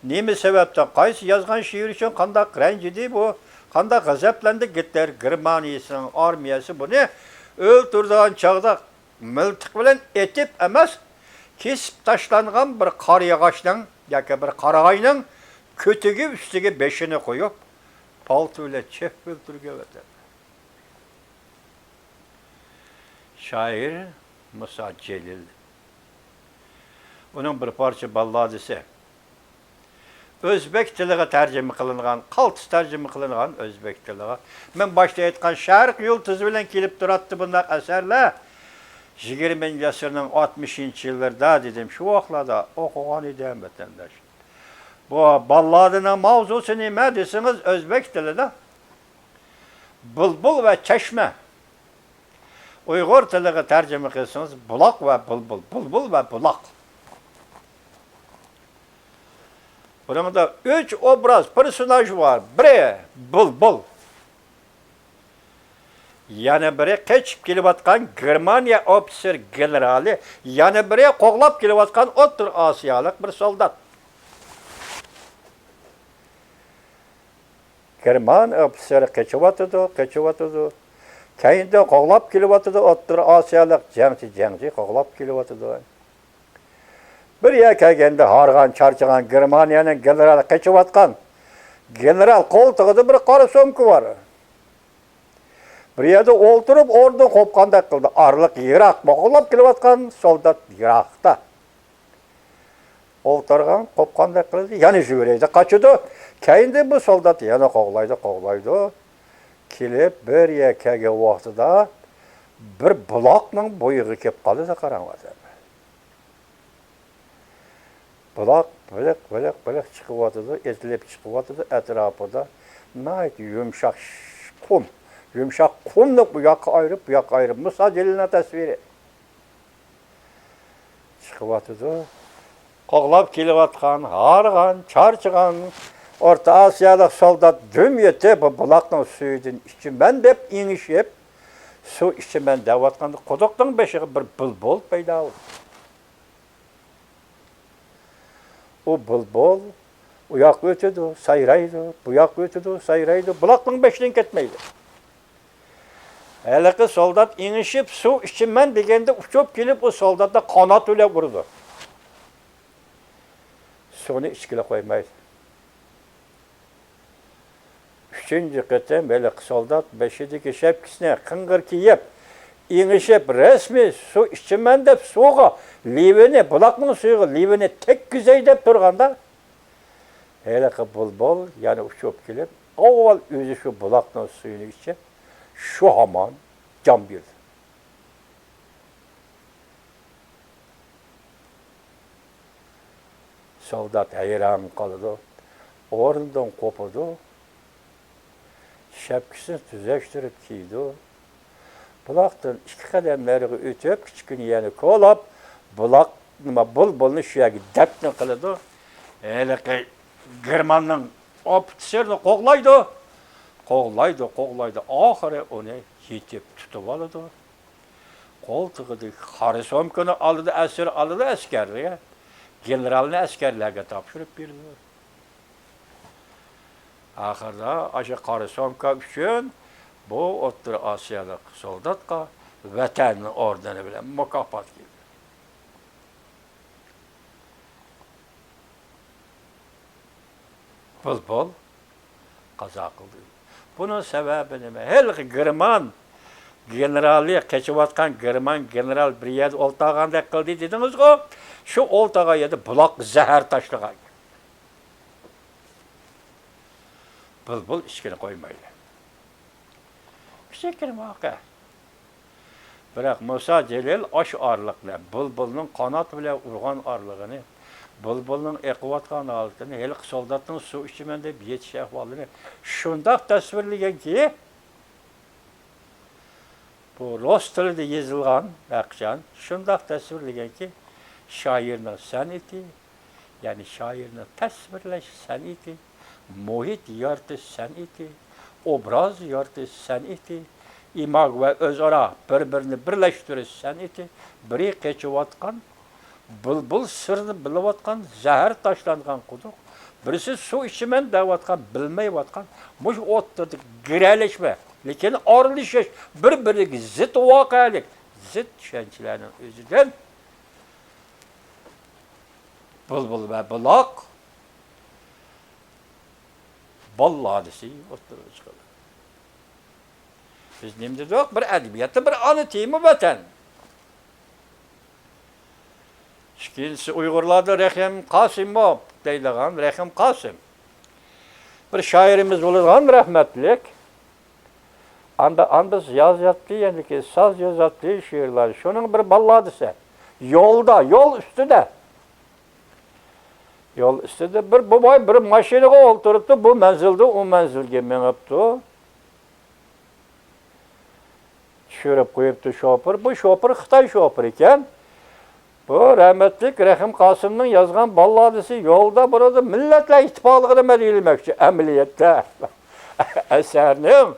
نېمە سەۋەبتىن، قايسى يازغان شېئىرى ئۈچۈن قانداق رەنجىدى بۇ، قانداق غەزەپلەندى، گىتلېر گېرمانىيەسىنىڭ ئارمىيەسى بۇنى ئۆلتۈرىدىغان چاغدا مىلتىق بىلەن ئېتىپ ئەمەس، كېسىپ تاشلانغان بىر قارىياغاچنىڭ ياكى بىر قارىغاينىڭ كۆتۈكى ئۈستىگە بېشىنى قويۇپ، پالتا بىلەن چېپىپ ئۆلتۈرگەن، ۋەتەن. شائىر مۇسا جېلىل. ئۇنىڭ بىر پارچە باللادىسى. ئۆزبېك تىلىغا تەرجىمە قىلىنغان، قالتىس تەرجىمە قىلىنغان ئۆزبېك تىلىغا. مەن باشتا ئېيتقان شەرق يۇلتۇزى بىلەن كېلىپ تۇراتتى بۇنداق ئەسەرلەر. يىگىرمىنچى ئەسىرنىڭ ئاتمىشىنچى يىللىرىدا دېدىم، شۇ ۋاقىتلاردا ئوقۇغان ئىدىم، ۋەتەنداش. بۇ باللادىنىڭ ماۋزۇسى نېمە دېسىڭىز، ئۆزبېك تىلىدا بۇلبۇل ۋە چەشمە. ئۇيغۇر تىلىغا تەرجىمە قىلسىڭىز، بۇلاق ۋە بۇلبۇل، بۇلبۇل ۋە بۇلاق. بۇنىڭدا ئۈچ ئوبراز، پېرسوناژ بار. بىرى بۇلبۇل. يەنە بىرى قېچىپ كېلىۋاتقان گېرمانىيە ئوفىتسېر گېنېرالى، يەنە بىرى قوغلاپ كېلىۋاتقان ئوتتۇرا ئاسىيالىق بىر سولدات. گېرمان ئوفىتسېرى قېچىۋاتىدۇ، قېچىۋاتىدۇ. كەينىدىن قوغلاپ كېلىۋاتىدۇ، ئوتتۇرا ئاسىيالىق جەڭچى، جەڭچى قوغلاپ كېلىۋاتىدۇ. بىر يەرگە كەلگەندە ھارغان، چارچىغان گېرمانىيەنىڭ گېنېرالى قېچىۋاتقان. گېنېرال قولتۇقىدا بىر قارا سومكا بار. بىر يەردە ئولتۇرۇپ، ئورنىدىن قوپقاندەك قىلدى. ئارىلىق يىراق، قوغلاپ كېلىۋاتقان سولدات يىراقتا. ئولتۇرغان، قوپقاندەك قىلدى. يەنە يۈگۈرەيدۇ، قاچىدۇ. كەينىدىن بۇ سولدات يەنە قوغلايدۇ، قوغلايدۇ. كېلىپ، بىر يەرگە كەلگەن ۋاقتىدا بىر بۇلاقنىڭ بويىغا كېلىپ قالىدۇ، قاراڭ ئادەم. بۇلاق بىلىق، بىلىق، بىلىق چىقىۋاتىدۇ، ئېتىلىپ چىقىۋاتىدۇ. ئەتراپىدا ناھايىتى يۇمشاق قۇم، يۇمشاق قۇمنى ئۇ ياققا ئايرىپ، بۇ ياققا ئايرىپ. مۇسا جېلىلنىڭ تەسۋىرى. چىقىۋاتىدۇ. قوغلاپ كېلىۋاتقان، ھارغان، چارچىغان ئورتا ئاسىيالىق سولدات دۈم يېتىپ، بۇ بۇلاقنىڭ سۈيىدىن ئىچىمەن دەپ ئېڭىشىپ، سۇ ئىچىمەن دەۋاتقاندا، قۇدۇقنىڭ بېشىغا بىر بۇلبۇل پەيدا بولدى. ئۇ بۇلبۇل ئۇ ياققا ئۆتىدۇ، سايرايدۇ، بۇ ياققا ئۆتىدۇ، سايرايدۇ، بۇلاقنىڭ بېشىدىن كەتمەيدۇ. ھېلىقى سولدات ئېڭىشىپ، سۇ ئىچىمەن دېگەندە، ئۇچۇپ كېلىپ، ئۇ سولداتنى قانات بىلەن ئۇرىدۇ. سۇنى ئىچكىلى قويمايدۇ. ئۈچىنچى قېتىم ھېلىقى سولدات بېشىدىكى شەپكىسىنى قىڭغىر كىيىپ، ئېڭىشىپ، رەسمىي سۇ ئىچىمەن دەپ، سۇغا لېۋىنى، بۇلاقنىڭ سۈيىگە لېۋىنى تەگكۈزەي دەپ تۇرغاندا، ھېلىقى بۇلبۇل يەنە ئۇچۇپ كېلىپ، ئاۋۋال ئۆزى شۇ بۇلاقنىڭ سۈيىنى ئىچىپ، شۇ ھامان جان بېرىدۇ. سولدات ھەيران قالىدۇ، ئورنىدىن قوپىدۇ، شەپكىسىنى تۈزەشتۈرۈپ كىيىدۇ. بۇلاقتىن ئىككى قەدەم نېرىغا ئۆتۈپ، كىچىككىنە يەرنى كولاپ، بۇلاق، نېمە، بۇلبۇلنى شۇ يەرگە دەپنە قىلىدۇ. ھېلىقى گېرماننىڭ ئوفىتسېرىنى قوغلايدۇ، قوغلايدۇ، قوغلايدۇ. ئاخىرى ئۇنى يېتىپ تۇتۇۋالىدۇ. قولتۇقىدىكى قارا سومكىنى ئالىدۇ، ئەسىر ئالىدۇ ئەسكەرلەرگە. گېنېرالنى ئەسكەرلەرگە تاپشۇرۇپ بېرىدۇ. ئاخىرىدا ئاشۇ قارا سومكا ئۈچۈن بۇ ئوتتۇرا ئاسىيالىق سولداتقا ۋەتەن ئوردېنى بىلەن مۇكاپات كېلىدۇ. بۇلبۇل قازا قىلدى. بۇنىڭ سەۋەبى نېمە؟ ھېلىقى گېرمان گېنېرالى، قېچىۋاتقان گېرمان گېنېرال بىر يەردە ئولتۇرغاندەك قىلدى دېدىڭىزغۇ؟ شۇ ئولتۇرغان يەردە بۇلاق زەھەر تاشلىغان. بۇلبۇل ئىچكىنى قويمايدۇ. كىچىككىنە ۋەقە. بىراق مۇسا جېلىل ئاشۇ ئارىلىق بىلەن بۇلبۇلنىڭ قاناتى بىلەن ئۇرغان ئارىلىقىنى، بۇلبۇلنىڭ ئېقىۋاتقان ھالىتىنى، ھېلىقى سولداتنىڭ سۇ ئىچىمەن دەپ يېتىش ئەھۋالىنى شۇنداق تەسۋىرلىگەنكى، بۇ رۇس تىلىدا يېزىلغان ھەقىچان شۇنداق تەسۋىرلىگەنكى، شائىرنىڭ سەنئىتى، يەنى شائىرنىڭ تەسۋىرلەش سەنئىتى، مۇھىت يارىتىش سەنئىتى، ئوبراز يارىتىش سەنئىتى، ئىماگو ۋە ئۆزئارا بىر-بىرىنى بىرلەشتۈرۈش سەنئىتى، بىرى قېچىۋاتقان، بۇلبۇل سىرنى بىلىۋاتقان، زەھەر تاشلانغان قۇدۇق، بىرسى سۇ ئىچىمەن دەۋاتقان، بىلمەيۋاتقان، مۇشۇ ئوتتۇرىدىكى گىرەلەشمە، لېكىن ئارىلىشىش، بىر-بىرىگە زىت ۋەقەلىك، زىت چۈشەنچىلەرنىڭ ئۆزىدىن بۇلبۇل ۋە بۇلاق باللادىسى ئوتتۇرىغا چىقىدۇ. بىز نېمە دېدۇق؟ بىر ئەدەبىياتتا بىر ئانا تېما ۋەتەن. ئىككىنچىسى ئۇيغۇرلاردا رەھىم قاسىموف دەيدىغان رەھىم قاسىم. بىر شائىرىمىز بولىدىغان رەھمەتلىك. ئاندا، ئاندا يازاتتى، يەنىكى ساز يازاتتى، شېئىرلار. شۇنىڭ بىر باللادىسى. يولدا، يول ئۈستىدە. يول ئۈستىدە بىر بوۋاي بىر ماشىنىغا ئولتۇرۇپتۇ، بۇ مەنزىلدىن ئۇ مەنزىلگە مېڭىپتۇ. چۈشۈرۈپ قويۇپتۇ شوپۇر. بۇ شوپۇر خىتاي شوپۇرى ئىكەن. بۇ رەھمەتلىك رەھىم قاسىمنىڭ يازغان باللادىسى يولدا بۇرۇلدى. مىللەتلەر ئىتتىپاقلىقىنى مەدھىيەلىمەكچى. ئەمەلىيەتتە ئەسەرنىڭ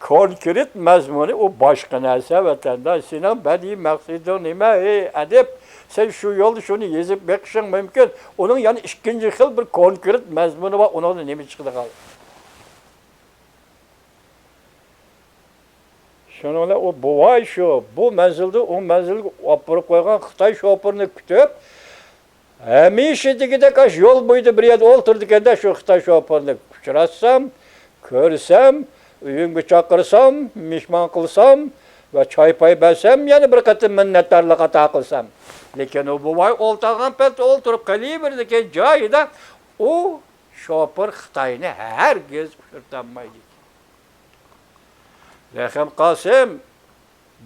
كونكرېت مەزمۇنى ئۇ باشقا نەرسە، ۋەتەنداش. سېنىڭ بەدىئىي مەقسىتىڭ نېمە، ئەي ئەدىب؟ سەن شۇ يولدا شۇنى يېزىپ بېقىشىڭ مۇمكىن. ئۇنىڭ يەنە ئىككىنچى خىل بىر كونكرېت مەزمۇنى بار، ئۇنىڭدىن نېمە چىقىدىغان؟ شۇنىڭ بىلەن ئۇ بوۋاي شۇ، بۇ مەنزىلدىن ئۇ مەنزىلگە ئاپىرىپ قويغان خىتاي شوپۇرىنى كۈتۈپ، ھەمىشە دېگۈدەك ئاشۇ يول بويىدا بىر يەردە ئولتۇرىدىكەندە، شۇ خىتاي شوپۇرىنى ئۇچراتسام، كۆرسەم، ئۆيۈمگە چاقىرسام، مېھمان قىلسام ۋە چاي-پاي بەرسەم، يەنە بىر قېتىم مىننەتدارلىق ئاتا قىلسام. لېكىن ئۇ بوۋاي ئولتۇرغان پەتتە ئولتۇرۇپ قېلىۋېرىدىكەن جايىدا، ئۇ شوپۇر خىتاينى ھەرگىز ئۇچرىتالمايدىكەن. رەھىم قاسىم،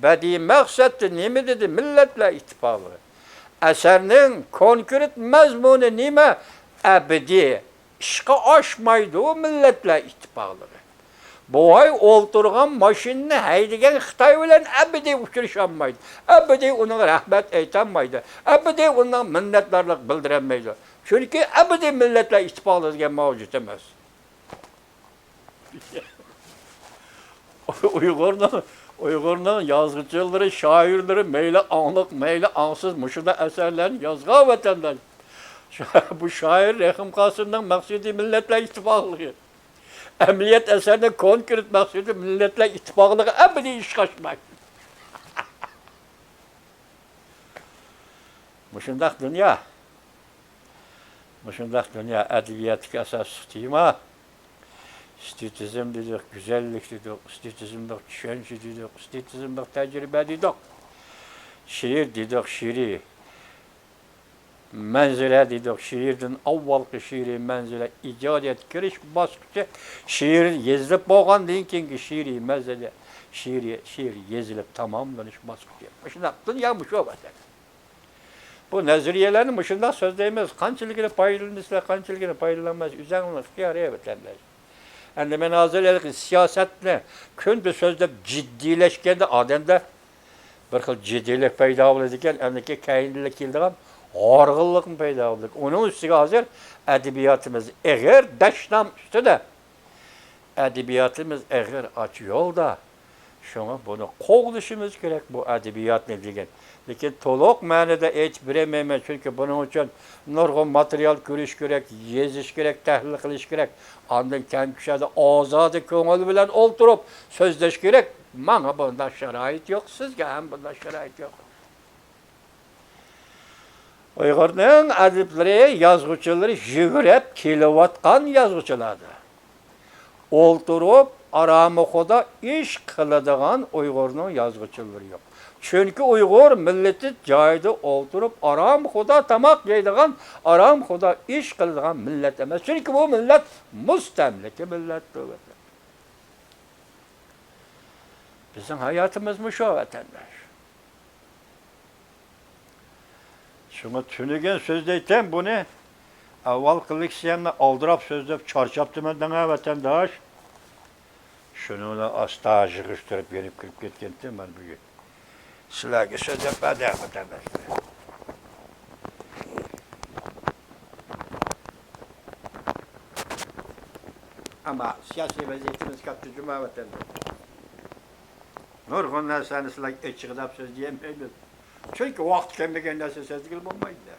بەدىئىي مەقسەتتە نېمە دېدى؟ مىللەتلەر ئىتتىپاقلىقى. ئەسەرنىڭ كونكرېت مەزمۇنى نېمە؟ ئەبەدىي ئىشقا ئاشمايدۇ مىللەتلەر ئىتتىپاقلىقى. بوۋاي ئولتۇرغان ماشىنىنى ھەيدىگەن خىتاي بىلەن ئەبەدىي ئۇچرىشالمايدۇ. ئەبەدىي ئۇنىڭغا رەھمەت ئېيتالمايدۇ. ئەبەدىي ئۇنىڭغا مىننەتدارلىق بىلدۈرەلمەيدۇ. چۈنكى ئەبەدىي مىللەتلەر ئىتتىپاقلىقى دېگەن ماۋجۇت ئەمەس. ئۇيغۇرنىڭ، ئۇيغۇرنىڭ يازغۇچىلىرى، شائىرلىرى مەيلى ئاڭلىق، مەيلى ئاڭسىز مۇشۇنداق ئەسەرلەرنى يازغان، ۋەتەنداش. شۇ، بۇ شائىر رەھىم قاسىمنىڭ مەقسىتى مىللەتلەر ئىتتىپاقلىقى. ئەمەلىيەت ئەسەرنىڭ كونكرېت مەقسىتى مىللەتلەر ئىتتىپاقلىقى ئەبەدىي ئىشقا ئاشمايدۇ. مۇشۇنداق دۇنيا. مۇشۇنداق دۇنيا ئەدەبىياتتىكى ئاساسلىق تېما. ئېستېتىزم دېدۇق، گۈزەللىك دېدۇق، ئېستېتىزملىق چۈشەنچە دېدۇق، ئېستېتىزملىق تەجرىبە دېدۇق. شېئىر دېدۇق، شېئىرىي مەنزىرە دېدۇق. شېئىردىن ئاۋۋالقى شېئىرىي مەنزىرە، ئىجادىيەتكە كىرىش باسقۇچى، شېئىر يېزىلىپ بولغاندىن كېيىنكى شېئىرىي مەنزىرە، شېئىر، شېئىر يېزىلىپ تاماملىنىش باسقۇچى. مۇشۇنداق دۇنيا مۇشۇ ۋەتەن. بۇ نەزەرىيەلەرنى مۇشۇنداق سۆزلەيمىز، قانچىلىكىنى پايدىلىنىسىلەر، قانچىلىكىنى پايدىلانمايسىز، ئۆزۈڭلارنىڭ ئىختىيارى، ۋەتەنداش. ئەمدى مەن ھازىر ھېلىقى سىياسەتنى كۈندە سۆزلەپ جىددىيلەشكەندە ئادەمدە بىر خىل جىددىيلىك پەيدا بولىدىكەن، ئەمدىكى كەينىدىن كېلىدىغان ھارغىنلىقمۇ پەيدا بولىدىكەن. ئۇنىڭ ئۈستىگە ھازىر ئەدەبىياتىمىز ئېغىر دەشنام ئۈستىدە. ئەدەبىياتىمىز ئېغىر ئاچ يولدا. شۇڭا بۇنى قوغدىشىمىز كېرەك، بۇ ئەدەبىياتنى دېگەن. لېكىن تولۇق مەنىدە ئېيتىپ بېرەلمەيمەن، چۈنكى بۇنىڭ ئۈچۈن نۇرغۇن ماتېرىيال كۆرۈش كېرەك، يېزىش كېرەك، تەھلىل قىلىش كېرەك. ئاندىن كەڭ كۈچەدە ئازادە كۆڭۈل بىلەن ئولتۇرۇپ سۆزلەش كېرەك. ماڭا بۇنداق شارائىت يوق، سىزگە ھەم بۇنداق شارائىت يوق. ئۇيغۇرنىڭ ئەدىبلىرى، يازغۇچىلىرى يۈگرەپ كېلىۋاتقان يازغۇچىلاردۇر. ئولتۇرۇپ ئارامخۇدا ئىش قىلىدىغان ئۇيغۇرنىڭ يازغۇچىلىرى يوق. چۈنكى ئۇيغۇر مىللىتى جايىدا ئولتۇرۇپ ئارامخۇدا تاماق يەيدىغان، ئارامخۇدا ئىش قىلىدىغان مىللەت ئەمەس. چۈنكى بۇ مىللەت مۇستەملىكە مىللەتتۇر. بىزنىڭ ھاياتىمىزمۇ شۇ، ۋەتەنداش. شۇڭا تۈنۈگۈن سۆزلەيتتىم بۇنى. ئاۋۋالقى لېكسىيەمنى ئالدىراپ سۆزلەپ چارچاپتىمەن دەڭە، ۋەتەنداش. شۇنىڭ بىلەن ئاستا يىغىشتۇرۇپ يېنىپ كىرىپ كەتكەنتىم مانا بۈگۈن. سىلەرگە سۆزلەپ بەردى، ۋەتەنداشلار. ئەمما سىياسىي ۋەزىيىتىمىز كاتتا جۇما، ۋەتەنداش. نۇرغۇن نەرسىلەرنى سىلەرگە ئېچىقلاپ سۆزلىيەلمەيمىز. چۈنكى ۋاقىت كەلمىگەن نەرسە سۆزلىگىلى بولمايدۇ.